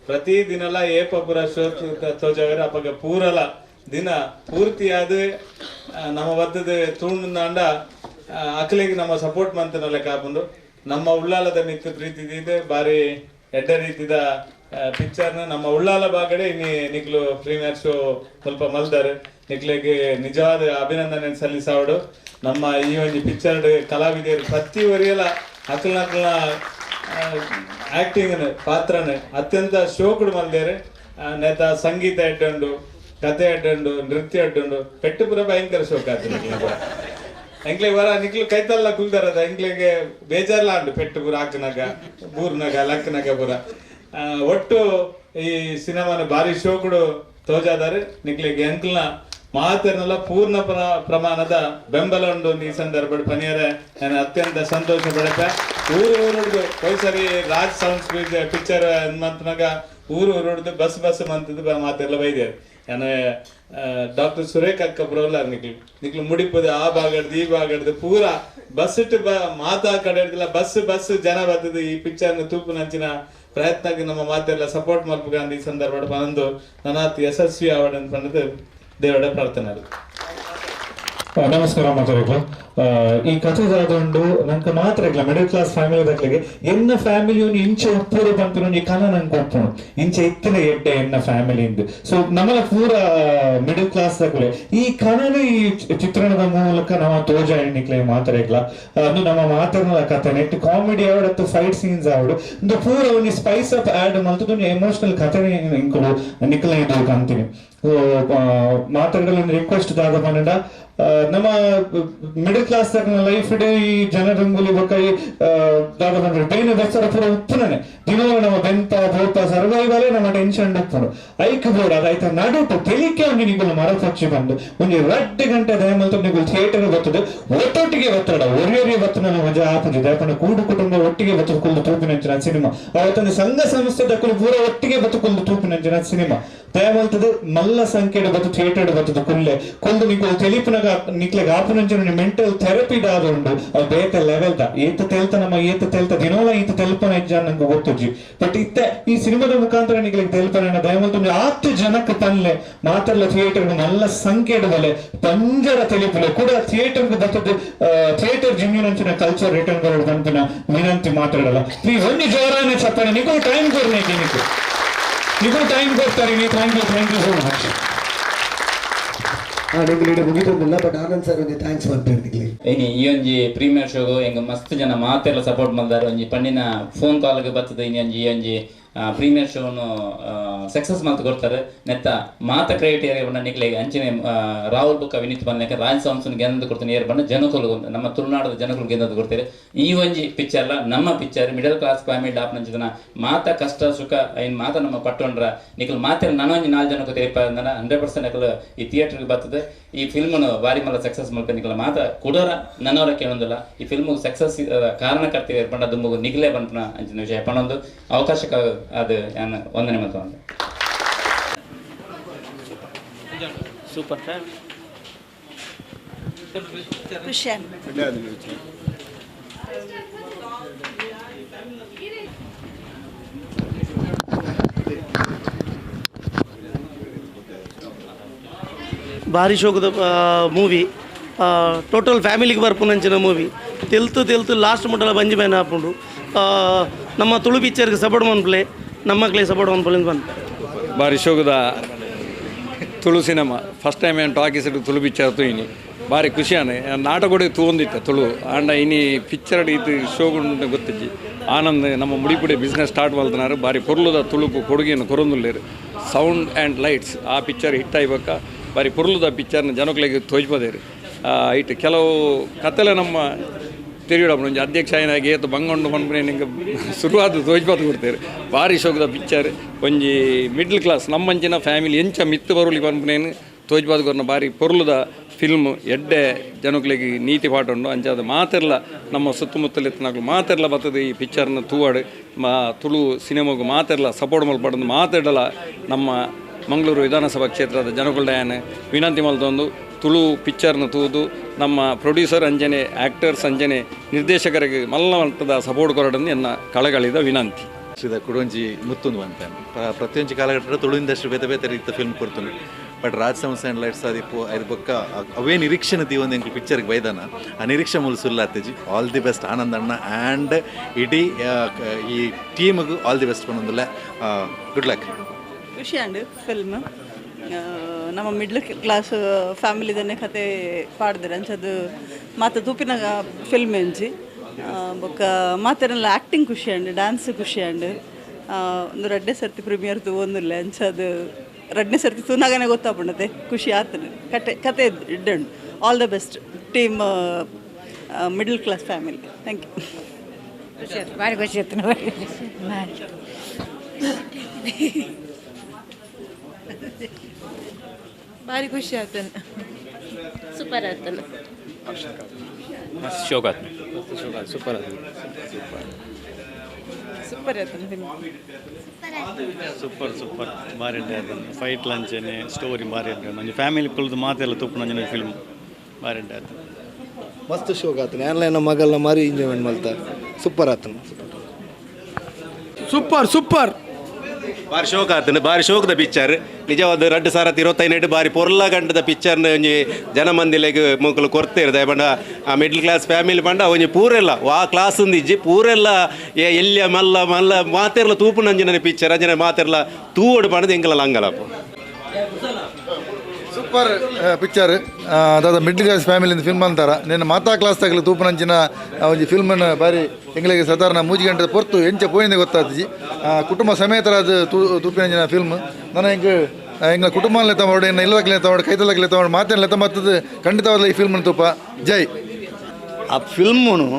ಪ್ರತಿ ದಿನಲ ಏಪಪುರ ಶೋ ತೋಜಾಗರ ಅಪಗ ಪೂರಲ ದಿನ ಪೂರ್ತಿಯಾದ ನಮ್ಮ ಬತ್ತದ ತೂಂಡ ಅಕ್ಲಿಗೆ ನಮ್ಮ ಸಪೋರ್ಟ್ ಮಂತನಲ್ಲ ಕಾಪುಂಡು. ನಮ್ಮ ಉಳ್ಳಾಲದ ಮಿತ್ತು ಪ್ರೀತಿ ಇದೆ ಬಾರಿ ಎಡ್ಡ ರೀತಿದ ಪಿಕ್ಚರ್ನ ನಮ್ಮ ಉಳ್ಳಾಲ ಬಾಗಡೆ ಇನಿ ನಿಕ್ಲು ಪ್ರೀಮಿಯರ್ ಶೋ ಸ್ವಲ್ಪ ಮಲ್ದಾರೆ ನಿಕ್ಲೆಗೆ ನಿಜವಾದ ಅಭಿನಂದನೆ ಸಲ್ಲಿಸಾವಡು. ನಮ್ಮ ಈ ಒಂದು ಪಿಕ್ಚರ್ ಕಲಾವಿದರು ಪ್ರತಿ ಒರಿಯಲ ಅಕ್ಲನಕ್ಲನ ಆ್ಯಕ್ಟಿಂಗ್ ಪಾತ್ರನ ಅತ್ಯಂತ ಶೋಕುಡು ಮಲ್ದೇರು. ನೇತ ಸಂಗೀತ ಎಡ್ಡುಂಡು, ಕತೆ ಎಡ್ಡುಂಡು, ನೃತ್ಯ ಎಡ್ಡುಂಡು, ಪೆಟ್ಟು ಪೂರ ಭಯಂಕರ ಶೋಕ ಆಯ್ತು ನಿಕ್ಲು ಪೂರ. ಎಂಕ್ಲೆ ವರ ನಿಕ್ಲು ಕೈತಲ್ಲ ಕುಲ್ದಾರದ ಎಂಕ್ಲೆಗೆ ಬೇಜಾರ್ಲ ಉಂಡು ಪೆಟ್ಟು ಪೂರ ಹಾಕನಾಗ ಬೂರ್ನಾಗ ಲಕ್ಕನಾಗ ಪೂರ. ಒಟ್ಟು ಈ ಸಿನಿಮಾನ ಭಾರಿ ಶೋಕುಡು ತೋಜಾದಾರೆ. ನಿಕ್ಲೆಗೆ ಎಂಕ್ಲನ ಮಾತನ್ನೆಲ್ಲ ಪೂರ್ಣ ಪ್ರಮಾಣದ ಬೆಂಬಲ ಉಂಡು ಈ ಸಂದರ್ಭ ಪನಿಯರೆ ನಾನು ಅತ್ಯಂತ ಸಂತೋಷ ಪಡತೆ. ಊರು ಊರುಡ್ದು ಸರಿ ರಾಜ್ ಸೌಂಡ್ಸ್ ಪಿಕ್ಚರ್ ಮಂತ್ನಾಗ ಊರು ಊರುಡ್ದು ಬಸ್ ಬಸ್ ಮಂತದ್ದು ಮಾತೆಲ್ಲ ಬೈದ್ಯಾರು. ನಾನು ಡಾಕ್ಟರ್ ಸುರೇಖ್ ಅಕ್ಕ ಬರೋಲ್ಲ ನಿಕ್ಲು ನಿಕ್ಲು ಮುಡಿಪದ ಆ ಭಾಗಡ್ದು ಈ ಭಾಗಡ್ದು ಪೂರ ಬಸ್ ಇಟ್ಟು ಮಾತಾ ಕಡೆ ಹಿಡ್ದಿಲ್ಲ ಬಸ್ ಬಸ್ ಜನ ಬರ್ತದೆ ಈ ಪಿಕ್ಚರ್ನ ತೂಪು ನಂಚಿನ ಪ್ರಯತ್ನಕ್ಕೆ ನಮ್ಮ ಮಾತೆಲ್ಲ ಸಪೋರ್ಟ್ ಮಲ್ಪುಗ ಈ ಸಂದರ್ಭ ಬಂದು ನನ್ನ ಯಶಸ್ವಿ ಆವಡ್ ಅಂತ ದೇವಡ ಪ್ರಾರ್ಥನೆ. ನಮಸ್ಕಾರ ಮಾತಾಡಿದ್ಲು. ಈ ಕಥೆ ದಾದೊಂಡು ನಂಗೆ ಮಾತ್ರ ಇಲ್ಲ middle class family ದಕ್ಲೆಗೆ ಎನ್ನ ಫ್ಯಾಮಿಲಿ ಇಂಚೆ ಉಪ್ಪುಡು ಪನ್ಪಿನ ಒಂಜಿ ಕನ ನಂಗೆ ಉಪ್ಪುನು ಇಂಚೆ ಇತ್ತಿನ ಎಡ್ಡೆ ಎನ್ನ ಫ್ಯಾಮಿಲಿ ಇಂದು. ಸೊ ನಮ್ಮಲ ಪೂರ ಮಿಡಲ್ ಕ್ಲಾಸ್ ದಕ್ಲೆ ಈ ಕನನು ಈ ಚಿತ್ರಣದ ಮೂಲಕ ನಮ್ಮ ತೋಜ ಎಣ್ಣಿಕ್ಲೆ ಮಾತ್ರ ಇಕ್ಲ ಅದು ನಮ್ಮ ಮಾತರ್ನ ಕಥೆ ನೆಟ್ ಕಾಮಿಡಿ ಆವಡ್ ಅಥವಾ ಫೈಟ್ ಸೀನ್ಸ್ ಆವಡು ಒಂದು ಪೂರ ಒಂಜಿ spice up add ಮಲ್ತದ ಒಂಜಿ ಎಮೋಷನಲ್ ಕಥೆನೆ ಇಂಕುಲು ನಿಕ್ಲೆ ಇದು ಅಂತೀನಿ. ಮಾತಾಡಲು ರಿಕ್ವೆಸ್ಟ್ ದಾದ ಪಂಡ ನಮ್ಮ middle class life ಇಡೀ ಈ ಜನರಂಗುಲಿ ಬೊಕ್ಕ ಈ ದಾದ ಪನ್ಪೆರ್ ಬೇನೆ ಬೆಚ್ಚರ ಪೂರ ಉಪ್ಪುನನೆ ದಿನೋಲ ನಮ್ಮ ಬೆಂತ ಬೋತ ಸರ್ವೈವಲೇ ನಮ್ಮ ಟೆನ್ಷನ್ ಉಪ್ಪುಂಡು ಐಕ್ ಬೋಡ ಅದು ಐತ ನಡುಟು ತೆಲಿಕೆ ಒಂಜಿ ನಿಗುಲು ಮರಪಚ್ಚಿ ಬಂದು ಒಂಜಿ 2 ಗಂಟೆ ದಯಮಲ್ತು ನಿಗುಲು ಥಿಯೇಟರ್ ಬರ್ತದೆ ಒಟ್ಟೊಟ್ಟಿಗೆ ಬತ್ತಡ ಒರಿಯೊರಿ ಬತ್ತನ ಮಜಾ ಆಪುಜಿ ದಯಪಂಡ ಕೂಡು ಕುಟುಂಬ ಒಟ್ಟಿಗೆ ಬತ್ತು ಕುಲ್ದು ತೂಪಿನಂಚಿನ ಸಿನಿಮಾ ಅವತ್ತೊಂದು ಸಂಘ ಸಂಸ್ಥೆ ದಕ್ಕುಲು ಪೂರ ಒಟ್ಟಿಗೆ ಬತ್ತು ಕುಲ್ದು ತೂಪಿನಂಚಿನ ಸಿನಿಮಾ ದಯಮಲ್ತದ ಮಲ್ಲ ಸಂಖ್ಯೆಡ್ ಬತ್ತು ಥಿಯೇಟರ್ ಬತ್ತದ ಕುಲ್ಲೆ ಕುಲ್ದು ನಿಗುಲು ತೆಲಿಪುನಗ ನಿಕ್ಲೆಗ್ ಆಪುನಂಚಿನ ಮೆಂಟಲ್ ಥೆರಪಿ ದಾದ ಉಂಡು ಅವು ಬೇತೆ ಲೆವೆಲ್ the ಏತ ತೆಲ್ತ ನಮ್ಮ ಏತ ತೆಲ್ತ ದಿನೋಲ ಈತ ತೆಲ್ಪನ ಹೆಜ್ಜ ನಂಗೆ ಗೊತ್ತುಜ್ಜಿ ಬಟ್ ಇತ್ತೆ ಈ ಸಿನಿಮಾದ ಮುಖಾಂತರ ನಿಕ್ಲೆಗ್ ತೆಲ್ಪನ ದಯಮಲ್ತು ಆತ್ ಜನಕ್ಕೆ ಪನ್ಲೆ ಮಾತ್ರಲ್ಲ ಥಿಯೇಟರ್ ಮಲ್ಲ ಸಂಖ್ಯೆಡ್ ಬಲೆ ಪಂಜರ ತೆಲಿಪುಲೆ ಕೂಡ ಥಿಯೇಟರ್ ಬತ್ತದ ಥಿಯೇಟರ್ ಜಿಮ್ಮಿನಂಚಿನ ಕಲ್ಚರ್ ರಿಟರ್ನ್ ಬರೋದು ಪನ್ಪಿನ ವಿನಂತಿ ಮಾತಾಡಲ್ಲ. ಪ್ಲೀಸ್ ಒಂಜಿ ಜೋರಾನೆ ಚಪ್ಪನೆ ನಿಗೂ ಟೈಮ್ ಕೊರ್ನೇಕಿ ನಿಕ್ಕು ನಿಗೂ ಟೈಮ್ ಕೊಡ್ತಾರೆ ನೀ. Thank you, thank you so much. ನಿಮ್ಗೆ ಇಡೀ ಮುಗಿತೊಂದಿಲ್ಲ ಬಟ್ ಆನಂದ್ ಸರ್ ಒಂಜಿ thanks ಮಾತಾಡ್ತಿಗ್ಲಿ. ಇನಿ ಈ ಒಂಜಿ ಪ್ರೀಮಿಯರ್ ಶೋಗು ಎಂಗ್ ಮಸ್ತ್ ಜನ ಮಾತೆಲ್ಲ ಸಪೋರ್ಟ್ ಮಲ್ದಾರ್ ಒಂಜಿ ಪಂಡಿನ ಫೋನ್ ಕಾಲ್ಗೆ ಬರ್ತದೆ ಇನಿ ಒಂಜಿ ಈ ಒಂಜಿ ಪ್ರೀಮಿಯರ್ ಶೋನು ಸಕ್ಸಸ್ ಮಲ್ತ್ ಕೊಡ್ತಾರೆ ನೆತ್ತ ಮಾತ ಕ್ರೈಟೀರಿಯಾ ಬಣ್ಣ ನಿಕ್ಲೆಗ್ ಅಂಚನೆ ರಾಹುಲ್ ಬುಕ್ಕ ವಿನೀತ್ ಬಂದ್ಲೆಕ ರಾಜ್ ಸೌನ್ಸನ್ ಗೆಂದು ಕೊಡ್ತಾನೆ ಏರ್ ಬಣ್ಣ ಜನಕುಲು ನಮ್ಮ ತುಳುನಾಡದ ಜನಕುಲು ಗೆಂದದ್ದು ಕೊಡ್ತಾರೆ. ಈ ಒಂಜಿ ಪಿಕ್ಚರ್ಲ ನಮ್ಮ picture middle class family ಡಾಪ್ನಂಚಿನ ಮಾತ ಕಷ್ಟ ಸುಖ ಐನ್ ಮಾತ ನಮ್ಮ ಪಟ್ಟೊಂಡ್ರ ನಿಕ್ಲು ಮಾತೆ ನನೊಂಜಿ 4 ಜನಕ್ಕೆ ತೆರಿಪ 100% ನಕಲು ಈ ಥಿಯೇಟರ್ಗೆ ಬರ್ತದೆ. ಈ ಫಿಲ್ಮ್ನು ಬಾರಿ ಮಲ್ಲ ಸಕ್ಸಸ್ ಮಲ್ಪೆ ನಿಕ್ಲ ಮಾತ ಕುಡೋರ ನನ್ನವರ ಕೇಳೊಂದಿಲ್ಲ ಈ ಫಿಲ್ಮ್ ಸಕ್ಸಸ್ ಕಾರಣಕರ್ತ ಬಣ್ಣ ದುಂಬಗು ನಿಗ್ಲೇ ಬಂಪನ ಅಂಚಿನ ವಿಷಯ ಪಣೊಂದು ಅವಕಾಶಕ್ಕೆ ಅದು ನಾನು ವಂದನೆ ಮಾಡ್ತೇನೆ. ಸೂಪರ್ ಭಾರಿ ಶೋಕದ ಮೂವಿ ಟೋಟಲ್ ಫ್ಯಾಮಿಲಿಗೆ ಬರ್ಪುನಂಚಿನ ಮೂವಿ ತೆಲ್ತು ತೆಲ್ತು ಲಾಸ್ಟ್ ಮುಟ್ಟಲ ಬಂಜಿ ಬೇನ ಹಾಪುಂಡು. ನಮ್ಮ ತುಳು ಪಿಕ್ಚರ್ಗೆ ಸಪೋರ್ಟ್ ಮನ್ಪ್ಲೆ ನಮ್ಮಕ್ಲೆ ಸಪೋರ್ಟ್ ಮನ್ಪಲೆ ಬಂದು ಭಾರಿ ಶೋಕದ ತುಳು cinema first time ಏನು ಟಾಕೀಸ್ ತುಳು ಪಿಕ್ಚರ್ ತೂಯಿನಿ ಭಾರಿ ಖುಷಿಯಾನೆ ನಾಟಕ ತೂಂದಿತ್ತ ತುಳು ಆಂಡ ಇನಿ ಪಿಕ್ಚರ್ ಇತ್ತು ಶೋಗುಂಡು ಗೊತ್ತಿಜ್ಜಿ. ಆನಂದ್ ನಮ್ಮ ಮುಡಿಪುಡಿ ಬಿಸ್ನೆಸ್ ಸ್ಟಾರ್ಟ್ ಮಲ್ತನಾರು ಭಾರಿ ಪೊರ್ಲುದ ತುಳುಕು ಕೊಡುಗೆಯನ್ನು ಕೊರೊಂದುಲ್ಲೇರು sound and lights ಆ ಪಿಕ್ಚರ್ ಹಿಟ್ ಆಯ್ಬಕ್ಕ ಭಾರಿ ಪೊರ್ಲುದ ಪಿಕ್ಚರ್ನ ಜನಕ್ಲೆಗ್ ತೋಜ್ಪದೇರು. ಇಟ್ಟು ಕೆಲವು ಕತೆಲೆ ನಮ್ಮ ತೆರಿಯೋಡ ಒಂಜಿ ಅಧ್ಯಕ್ಷ ಏನಾಗಿ ಏತು ಬಂಗೊಂಡು ಪನ್ಪುನೆ ನಿಂಗೆ ಶುರುವಾದ ತೋಜ್ಪಾತ್ ಕೊಡ್ತೇವೆ. ಭಾರಿ ಶೋಕದ ಪಿಕ್ಚರ್ ಒಂಜಿ ಮಿಡ್ಲ್ ಕ್ಲಾಸ್ ನಮ್ಮಂಚಿನ ಫ್ಯಾಮಿಲಿ ಎಂಚ ಮಿತ್ತು ಬರುಲಿ ಪನ್ಪುನೇನು ತೋಜ್ಪಾತ್ ಕೊರ್ನ ಭಾರಿ ಪೊರ್ಲುದ ಫಿಲ್ಮ್ ಎಡ್ಡೆ ಜನಕ್ಲೆಗ್ ನೀತಿ ಪಾಠ ಉಂಡು. ಅಂಚಾದ ಮಾತೆರ್ಲ ನಮ್ಮ ಸುತ್ತಮುತ್ತಲಿತ್ತನಾಗ್ಲು ಮಾತೆರ್ಲ ಬರ್ತದೆ ಈ ಪಿಕ್ಚರ್ನ ತೂವಾಡು ತುಳು ಸಿನಿಮಾಗು ಮಾತೆರ್ಲ ಸಪೋರ್ಟ್ ಮಲ್ಪಡೋದು ಮಾತಾಡಲ ನಮ್ಮ ಮಂಗಳೂರು ವಿಧಾನಸಭಾ ಕ್ಷೇತ್ರದ ಜನಕುಲ್ಡಾಯನ ವಿನಂತಿ ಮಲ್ತೊಂದು ತುಳು ಪಿಕ್ಚರ್ನ ತೂದು ನಮ್ಮ ಪ್ರೊಡ್ಯೂಸರ್ ಅಂಜನೆ ಆ್ಯಕ್ಟರ್ಸ್ ಅಂಜನೆ ನಿರ್ದೇಶಕರಿಗೆ ಮಲ್ಲ ಮಟ್ಟದ ಸಪೋರ್ಟ್ ಕೊರಡನ್ನು ಎನ್ನ ಕಳಗಳಿದ ವಿನಂತಿ. ಕುಡೊಂಜಿ ಮುತ್ತೊಂದು ಅಂತ ಪ್ರತಿಯೊಂಜಿ ಕಾಲಘಟ್ಟದ ತುಳು ಇಂಡಸ್ಟ್ರಿ ಬೇತೆ ಬೇತೆ ರೀತಿಯ ಫಿಲ್ಮ್ ಕೊಡ್ತೀನಿ but Raj sounds and lights ಆದಿಪ್ಪು ಐದು ಬೊಕ್ಕ ಅವೇ ನಿರೀಕ್ಷೆನ ದೀವೊಂದು ಎಂಕ್ಲು ಪಿಕ್ಚರ್ಗೆ ಬೈದಾನ ಆ ನಿರೀಕ್ಷೆ ಮೂಲ ಸುಲ್ಲಾತೇಜಿ. All the best Anand ಅಣ್ಣ ಆ್ಯಂಡ್ ಇಡೀ ಈ ಟೀಮಿಗೂ all the best ಪನ್ನೊಂದುಲ್ಲ. Good luck. ಖುಷಿ ಅಂಡ್ ಫಿಲ್ಮ್ ನಮ್ಮ ಮಿಡ್ಲ್ ಕ್ಲಾಸ್ ಫ್ಯಾಮಿಲಿದನ್ನೇ ಕತೆ ಪಾಡ್ದರೆ ಅಂಚದು ಮಾತ ತೂಪಿನ ಫಿಲ್ಮ್ ಎಂಜಿ ಬೊಕ್ಕ ಮಾತೆರೆಲ್ಲ ಆ್ಯಕ್ಟಿಂಗ್ ಖುಷಿ ಅಂಡ್ ಡ್ಯಾನ್ಸ್ ಖುಷಿ ಅಂಡ್ ಒಂದು ರಡ್ಡೆ ಸರ್ತಿ ಪ್ರೀಮಿಯರ್ ತೂವೊಂದಿಲ್ಲ ಅಂಚದು ರಡ್ನೇ ಸರ್ತಿ ತೂನಾಗನೇ ಗೊತ್ತಾಪುಂಡತೆ ಖುಷಿ ಆತನೆ ಕತೆ ಕತೆ ಇಡ್ಡುಂಡು. All the best team middle class family. Thank you. ಭಾರಿ ಖುಷಿ ಆಯ್ತು. ಭಾರಿ ಖುಷಿ ಆಯ್ತು. ಸೂಪರ್ ಆಯ್ತು. ಮಸ್ತ್ ಶೋಕ್ ಆಯ್ತು. ಸೂಪರ್ ಆಯ್ತು. ಸೂಪರ್ ಆಯ್ತು. ಸೂಪರ್ ಸೂಪರ್ ಭಾರಿ ಉಂಟು. ಫೈಟ್ ಲಂಚನೆ ಸ್ಟೋರಿ ಭಾರಿ ಉಂಟು. ಒಂಜಿ ಫ್ಯಾಮಿಲಿ ಕುಲ್ದು ಮಾತೆಲ್ಲ ತೂಪುನಂಚಿನ ಫಿಲ್ಮ್ ಭಾರಿ ಉಂಟು. ಆಯ್ತು ಮಸ್ತ್ ಶೋಕ್ ಆತನ ಆನ್ಲೈನ್ ಮಗಲ್ಲ ಮಾರಿ ಎಂಜಾಯ್ಮೆಂಟ್ ಮಲ್ತ ಸೂಪರ್ ಆತನ. ಸೂಪರ್ ಸೂಪರ್ ಬಾರಿ ಶೋಕ್ ಆತನ ಬಾರಿ ಶೋಕದ ಪಿಕ್ಚರ್ ನಿಜವಾದ 2025 ಬಾರಿ ಪೊರ್ಲ ಗಂಟದ ಪಿಕ್ಚರ್ನ ಒಂಜಿ ಜನಮಂದಿಲೆಗ್ ಮೊಕುಲು ಕೊರ್ತೆರ್ ದಾಯೆ ಪಂಡ ಆ middle class family ಪಂಡ ಒಂಜಿ ಪೂರೆಲ್ಲ ವಾ ಕ್ಲಾಸ್ ಒಂದಿಜ್ಜಿ ಪೂರೆಲ್ಲ ಎಲ್ಯ ಮಲ್ಲ ಮಲ್ಲ ಮಾತೆರ್ಲ ತೂಪುನಂಚಿನ ಪಿಕ್ಚರ್ ಅಂಚನೆ ಮಾತೆರ್ಲ ತೂವೊಡು ಪಂಡದ್ ಎಂಕಲ ಲಂಗಲಪ್ಪ. ಸೂಪರ್ ಪಿಕ್ಚರ್ ದಾದ middle class family film ಅಂತಾರ ನಿನ್ನ ಮಾತಾ ಕ್ಲಾಸ್ ತಗಲು ತೂಪುನಂಚಿನ ಒಂಜಿ ಫಿಲ್ಮನ್ನು ಬಾರಿ ಎಂಗ್ಲಿಗೆ ಸಾಧಾರಣ 3 ಗಂಟೆ ಪೊರ್ತು ಎಂಚ ಪೋಯಿಂದೆ ಗೊತ್ತಾತಿಜಿ. ಕುಟುಂಬ ಸಮೇತರಾದ ತೂಪಿನಂಚಿನ ಫಿಲ್ಮ್ ನನ್ನ ಎಂಕ್ ಎಂಗ್ಲ ಕುಟುಂಬ ಲೆತ್ತ ಎನ್ನ ಇಲ್ಲದಕ್ಕೆ ಲೆತ್ತ ಕೈತಲಕ್ಕೆ ಲೆತ್ತ ಮಾತೇನು ಲೆತ್ತ ಮತ್ತದು ಖಂಡಿತವಾದ ಈ ಫಿಲ್ಮ್ ತೂಪ ಜೈ. ಆ ಫಿಲ್ಮುನು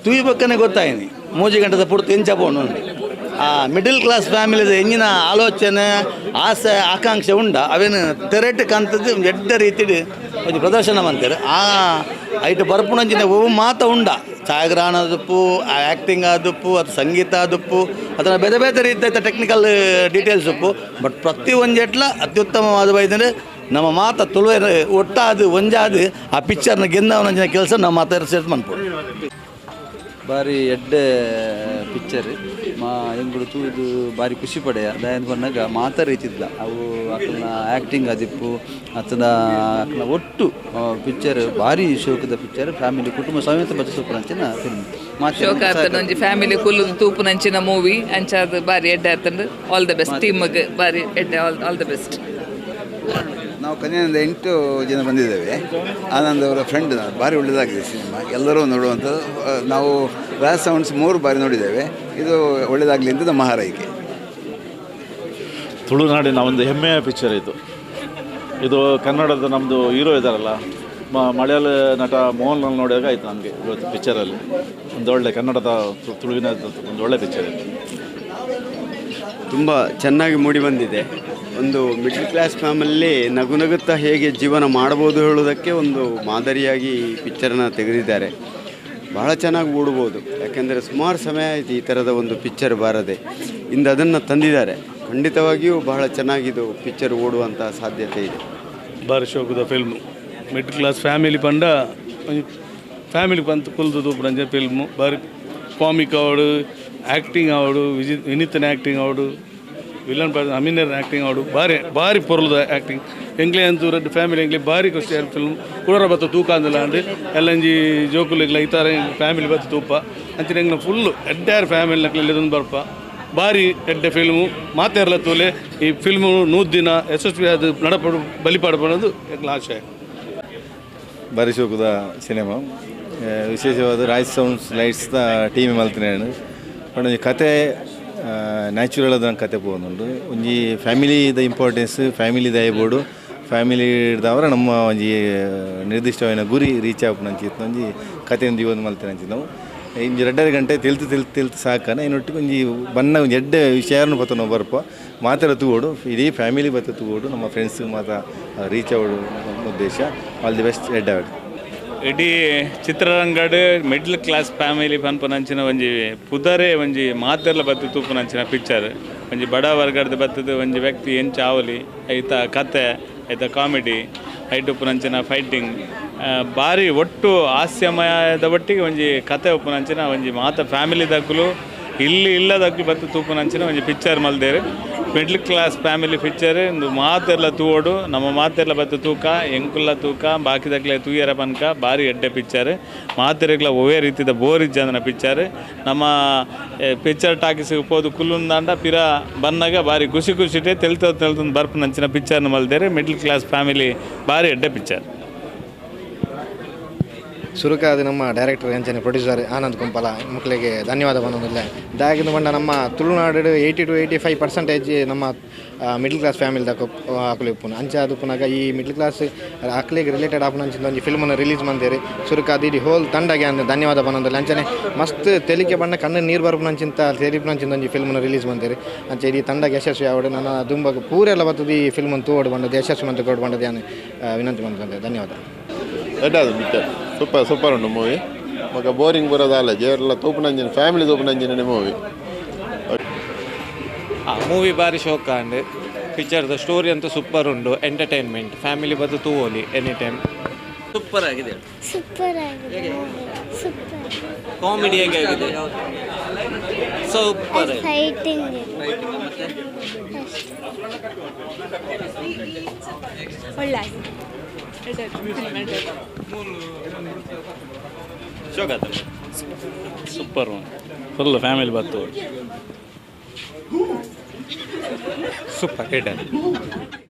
ತೂಯಿ ಬಕ್ಕನೆ ಗೊತ್ತಾಯಿನಿ 3 ಗಂಟೆದ ಪುರ್ತು ಎಂಚ ಪೋನು ಆ ಮಿಡಲ್ ಕ್ಲಾಸ್ ಫ್ಯಾಮಿಲಿದ ಎಂಜಿನ ಆಲೋಚನೆ ಆಸೆ ಆಕಾಂಕ್ಷೆ ಉಂಡ ಅವೇನು ತೆರೆಟ್ ಕಂತದ್ದು ಎಡ್ಡ ರೀತಿಡ್ ಒಂಜಿ ಪ್ರದರ್ಶನ ಮಂತಾರೆ ಆ ಐಟ್ ಬರ್ಪುನಂಚಿನ ಒವು ಮಾತ ಉಂಡ ಛಾಯಾಗ್ರಹಣ ಆದುಪ್ಪು ಆ್ಯಕ್ಟಿಂಗ್ ಆದುಪ್ಪು ಅದು ಸಂಗೀತ ಆದುಪ್ಪು ಅದರ ಬೇರೆ ಬೇರೆ ರೀತಿಯ ಟೆಕ್ನಿಕಲ್ ಡೀಟೇಲ್ಸ್ ಉಪ್ಪು ಬಟ್ ಪ್ರತಿ ಒಂಜೆಟ್ಲ ಅತ್ಯುತ್ತಮವಾದ ಬೈದಂದ್ರೆ ನಮ್ಮ ಮಾತ ತುಳುವೆ ಒಟ್ಟಾದು ಒಂಜಾದು ಆ ಪಿಕ್ಚರ್ನ ಗೆದ್ದವನಂಚಿನ ಕೆಲಸ ನಮ್ಮ ಮಾತ ಸೇರ್ಸ್ ಮನ್ಪು. ಬಾರಿ ಎಡ್ಡೆ ಪಿಕ್ಚರ್ ಮಾ ಎಂಗುಳು ತೂದು ಬಾರಿ ಖುಷಿ ಪಡೆಯ ದಯಂದು ಬನ್ನಾಗ ಮಾತ ರೀತಿದ್ಲ ಅವು ಅಕ್ಕನ ಆ್ಯಕ್ಟಿಂಗ್ ಅದಿಪ್ಪು ಅತನ ಅಕ್ಕನ ಒಟ್ಟು ಪಿಕ್ಚರ್ ಭಾರಿ ಶೋಕದ ಪಿಕ್ಚರ್ ಫ್ಯಾಮಿಲಿ ಕುಟುಂಬ ಸಮೇತ ಬಚ್ಚ ಸೂಪರ್ ಅಂಚಿನ ಫಿಲ್ಮ್ ಶೋಕ ಆತನ ಒಂಜಿ ಫ್ಯಾಮಿಲಿ ಕುಲ್ಲು ತೂಪುನಂಚಿನ ಮೂವಿ ಅಂಚಾದ ಬಾರಿ ಎಡ್ಡೆ ಆತಂಡು ಆಲ್ the best ಟೀಮ್ಗೆ ಬಾರಿ ಎಡ್ಡೆ ಆಲ್ the best. ನಾವು ಕನ್ಯಾನಿಂದ 8 ಜನ ಬಂದಿದ್ದೇವೆ. ಆನಂದ್ ಅವರ ಫ್ರೆಂಡ್, ಭಾರಿ ಒಳ್ಳೆಯದಾಗಿದೆ ಸಿನಿಮಾ, ಎಲ್ಲರೂ ನೋಡುವಂಥದ್ದು. ನಾವು ರಾಜ್ ಸೌಂಡ್ಸ್ 3 ಬಾರಿ ನೋಡಿದ್ದೇವೆ. ಇದು ಒಳ್ಳೆಯದಾಗಲಿ ಅಂತ ನಮ್ಮ ಹಾರೈಕೆ. ತುಳುನಾಡಿನ ಒಂದು ಹೆಮ್ಮೆಯ ಪಿಕ್ಚರ್ ಇದು. ಇದು ಕನ್ನಡದ ನಮ್ಮದು ಹೀರೋ ಇದ್ದಾರಲ್ಲ ಮಲಯಾಳ ನಟ ಮೋಹನ್ ಲಾಲ್ ನೋಡಿದಾಗ ಆಯಿತು ನಮಗೆ ಇವತ್ತು ಪಿಕ್ಚರಲ್ಲಿ ಒಂದು ಒಳ್ಳೆ ಕನ್ನಡದ ತುಳುವಿನ ಒಂದು ಒಳ್ಳೆ ಪಿಕ್ಚರ್ ಇದು. ತುಂಬ ಚೆನ್ನಾಗಿ ಮೂಡಿ ಬಂದಿದೆ. ಒಂದು ಮಿಡ್ಲ್ ಕ್ಲಾಸ್ ಫ್ಯಾಮಿಲಿ ನಗು ನಗುತ್ತಾ ಹೇಗೆ ಜೀವನ ಮಾಡ್ಬೋದು ಹೇಳೋದಕ್ಕೆ ಒಂದು ಮಾದರಿಯಾಗಿ ಈ ಪಿಕ್ಚರನ್ನ ತೆಗೆದಿದ್ದಾರೆ. ಭಾಳ ಚೆನ್ನಾಗಿ ಓಡ್ಬೋದು, ಯಾಕೆಂದರೆ ಸುಮಾರು ಸಮಯ ಆಯಿತು ಈ ಥರದ ಒಂದು ಪಿಕ್ಚರ್ ಬಾರದೆ, ಇಂದು ಅದನ್ನು ತಂದಿದ್ದಾರೆ. ಖಂಡಿತವಾಗಿಯೂ ಬಹಳ ಚೆನ್ನಾಗಿದು ಪಿಕ್ಚರ್ ಓಡುವಂಥ ಸಾಧ್ಯತೆ ಇದೆ. ಬಾರಿ ಶೋಕದ ಫಿಲ್ಮು, ಮಿಡ್ಲ್ ಕ್ಲಾಸ್ ಫ್ಯಾಮಿಲಿ ಪಂಡ ಫ್ಯಾಮಿಲಿ ಪಂತ ಕುಲ್ದು ತೂಪುನಂಚ ಫಿಲ್ಮು. ಬಾರಿ ಕಾಮಿಕ್ ಅವಡು, ಆ್ಯಕ್ಟಿಂಗ್ ಅವಡು, ವಿನೀತನ ಆ್ಯಕ್ಟಿಂಗ್ ಅವಡು, ವಿಲನ್ ಅಮೀನರ್ ಆ್ಯಕ್ಟಿಂಗ್ ಅವಡು, ಬಾರಿ ಬಾರಿ ಪೊರ್ಲದ ಆ್ಯಕ್ಟಿಂಗ್. ಎಂಗ್ಲೆ ಅಂತೂ ರಡ್ಡು ಫ್ಯಾಮಿಲಿ ಎಂಗ್ಲೆ ಬಾರಿ ಖುಷಿ ಫಿಲ್ಮ್. ಕುಡರ ಬತ್ತ ತೂಕ ಅಂದಲ್ಲ ಅಂಡ್ ಎಲ್ಲಂಜಿ ಜೋಕುಲಿಗ್ಲ ಈ ಥರ ಫ್ಯಾಮಿಲಿ ಬತ್ತ ತೂಪ ಅಂಚಿನ ಎಂಗ್ಲ ಫುಲ್ಲು ಎಂಟೈರ್ ಫ್ಯಾಮಿಲಿ ನಕ್ಲೆಲ್ಲ ಬರ್ಪ ಬಾರಿ ಎಡ್ಡೆ ಫಿಲ್ಮು. ಮಾತೇರ್ಲ ತೂಲೆ ಈ ಫಿಲ್ಮು 100 ದಿನ ಯಶಸ್ವಿ ಅದು ನಡಪಡು ಬಲಿಪಾಡಪಡೋದು ಎಂಗ್ಲ ಆಶಯ. ಬಾರಿ ಶೋಕದ ಸಿನಿಮಾ, ವಿಶೇಷವಾದ ರಾಜ್ ಸೌಂಡ್ಸ್ ಲೈಟ್ಸ್ ಟೀಮ್ ಮಲ್ತಿನ ಪಂಡ ಕತೆ ನ್ಯಾಚುರಲ್ ಆದ ಕತೆ ಪೋವೊಂದುಂಡು. ಒಂಜಿ ಫ್ಯಾಮಿಲಿದ ಇಂಪಾರ್ಟೆನ್ಸ್, ಫ್ಯಾಮಿಲಿ ದಯಬೋಡು, ಫ್ಯಾಮಿಲಿ ದವರ ನಮ್ಮ ಒಂಜಿ ನಿರ್ದಿಷ್ಟವಾದ ಗುರಿ ರೀಚ್ ಆಪುನಂಚಿತ್ತು ಒಂಜಿ ಕತೆ ಒಂದು ಮಲ್ತಿನ ನಾವು ಇಂಜಿ 2.5 ಗಂಟೆ ತೆಲ್ತು ತೆಲ್ತು ತೆಲ್ತು ಸಾಕನ ಇನ್ನೊಟ್ಟಿಗೆ ಒಂಜಿ ಬಣ್ಣ ಒಂಜಿ ಎಡ್ಡೆ ವಿಷಯನ ಬತ್ತ ನಾವು ಬರ್ಪ ಮಾತ್ರ ತೂಗೋಡು, ಇಡೀ ಫ್ಯಾಮಿಲಿ ಬತ್ತ ತೂಗೋಡು, ನಮ್ಮ ಫ್ರೆಂಡ್ಸ್ ಮಾತ್ರ ರೀಚ್ ಆವಡು ಉದ್ದೇಶ. ಆಲ್ the best ಎಡ್ಡೆ ಆವಡು. ಇಡೀ ಚಿತ್ರರಂಗಡ್ ಮಿಡ್ಲ್ ಕ್ಲಾಸ್ ಫ್ಯಾಮಿಲಿ ಪನ್ಪುನಂಚಿನ ಒಂಜಿ ಪುದರೆ ಒಂಜಿ ಮಾತೆರ್ಲ ಬತ್ತು ತೂಪುನಂಚಿನ ಪಿಕ್ಚರ್. ಒಂಜಿ ಬಡ ವರ್ಗದ ಬತ್ತದ ಒಂಜಿ ವ್ಯಕ್ತಿ ಎಂಚ ಆವಲಿ ಐತ ಕತೆ ಐತ ಕಾಮಿಡಿ ಐಟ್ ಉಪ್ಪುನಂಚಿನ ಫೈಟಿಂಗ್ ಬಾರಿ ಒಟ್ಟು ಹಾಸ್ಯಮಯದ ಒಟ್ಟಿಗೆ ಒಂಜಿ ಕತೆ ಉಪ್ಪುನಂಚಿನ ಒಂಜಿ ಮಾತ ಫ್ಯಾಮಿಲಿ ದಕ್ಕಲು ಇಲ್ಲಿ ಇಲ್ಲದಕ್ಕಲು ಬತ್ತು ತೂಪುನಂಚಿನ ಒಂಜಿ ಪಿಕ್ಚರ್ ಮಲ್ದೇರು. ಮಿಡ್ಲ್ ಕ್ಲಾಸ್ ಫ್ಯಾಮಿಲಿ ಪಿಕ್ಚರ್ ಇಂದು ಮಾತೆರ್ಲ ತೂವೋಡು, ನಮ್ಮ ಮಾತೆರ್ಲ ಬತ್ತು ತೂಕ ಎಂಕುಲ್ಲ ತೂಕ ಬಾಕಿದಕ್ಲೆ ತೂಯರ ಪನ್ಕ ಬಾರಿ ಎಡ್ಡೆ ಪಿಕ್ಚರ್. ಮಾತೆರೆಗ್ಲ ಒವೇ ರೀತಿದ ಬೋರ್ ಇಜ್ಜಂದನ ಪಿಕ್ಚರ್. ನಮ್ಮ ಪಿಕ್ಚರ್ ಟಾಕೀಸ್ಗೆ ಪೋದು ಕುಲ್ಲುಂದಾಂಡ ಪಿರ ಬನ್ನಾಗ ಬಾರಿ ಖುಷಿ ಖುಷಿಟೆ ತೆಲ್ತ ತೆಲ್ತಂದು ಬರ್ಪುನಂಚಿನ ಪಿಕ್ಚರ್ನ ಮಲ್ದೇರು. ಮಿಡ್ಲ್ ಕ್ಲಾಸ್ ಫ್ಯಾಮಿಲಿ ಬಾರಿ ಎಡ್ಡೆ ಪಿಕ್ಚರ್. ಸುರುಕಾದ ನಮ್ಮ ಡೈರೆಕ್ಟರ್ ಅಂಚನೆ ಪ್ರೊಡ್ಯೂಸರ್ ಆನಂದ್ ಕುಂಪಲ ಮಕ್ಕಳಿಗೆ ಧನ್ಯವಾದ ಬಂದಿಲ್ಲ. ದಾಗಿನ ಬಂಡ ನಮ್ಮ ತುಳುನಾಡು 80 to 85% ನಮ್ಮ ಮಿಡ್ಲ್ ಕ್ಲಾಸ್ ಫ್ಯಾಮಿಲಿ ದಕ್ಕ ಅಕ್ಲು ಇಪ್ಪುನು ಅಂಚೆ ಅದು ಪುನಗ ಈ ಮಿಡ್ಲ್ ಕ್ಲಾಸ್ ಅಕ್ಲಿಗೆ ರಿಲೇಟೆಡ್ ಆಪುನ ಅಂಚಿನ ಒಂಜಿ ಫಿಲ್ಮನ್ನು ರಿಲೀಸ್ ಮಂದೇರಿ. ಸುರುಕಾದ ಇಡೀ ಹೋಲ್ ತಂಡಗೆ ಅಂದ ಧನ್ಯವಾದ ಬಂದಿಲ್ಲ. ಅಂಚನೆ ಮಸ್ತ್ ತೆಲಿಕೆ ಬಣ್ಣ ಕಣ್ಣು ನೀರು ಬರಪುನಂಚಿಂತ ತೆಲಿಪುನಂಚಿನ ಒಂಜಿ ಫಿಲ್ಮನ್ನು ರಿಲೀಸ್ ಮಂದೇರಿ. ಅಂಚೆ ಇಡೀ ತಂಡಗೆ ಯಶಸ್ವಿ ಆವಡು ನನ್ನ ದುಂಬಗ್ ಪೂರೆಲ್ಲ ಬರ್ತದೆ ಈ ಫಿಲ್ಮನ್ನು ತೋಡು ಬಂದದ್ದು ಯಶಸ್ವಿ ಅಂತ ಕೊಡು ಬಂದದ್ದು ನಾನು ವಿನಂತಿ ಬಂದ. ಧನ್ಯವಾದ. ಎಡ್ಡಾದ ಪಿಕ್ಚರ್ ಸೂಪರ್ ಸೂಪರ್ ಉಂಟು ಮೂವಿ. ಮಗ ಬೋರಿಂಗ್ ಬರೋದಲ್ಲ, ಜೇರ್ಲ ತೂಪುನಂಜಿನ ಫ್ಯಾಮಿಲಿ ತೂಪುನಂಜಿನ ಮೂವಿ. ಆ ಮೂವಿ ಬಾರಿ ಶೋಕ ಅಂಡ್ ಪಿಕ್ಚರ್ದ ಸ್ಟೋರಿ ಅಂತೂ ಸೂಪರ್ ಉಂಟು. ಎಂಟರ್ಟೈನ್ಮೆಂಟ್ ಫ್ಯಾಮಿಲಿ ಬದ್ದು ತೂವೋಲಿ ಎನಿ ಟೈಮ್. ಸೂಪರ್ ಆಗಿದೆ, ಸೂಪರ್ ಆಗಿದೆ, ಸೂಪರ್ ಕಾಮಿಡಿ ಹೇಗೆ ಆಗಿದೆ? ಸೂಪರ್ ಫೈಟಿಂಗ್ ಒಳ್ಳೆ ಆಗಿದೆ. ಸೂಪರ್ ಫುಲ್ ಫ್ಯಾಮಿಲಿ ಬತ್ತು ಸೂಪರ್.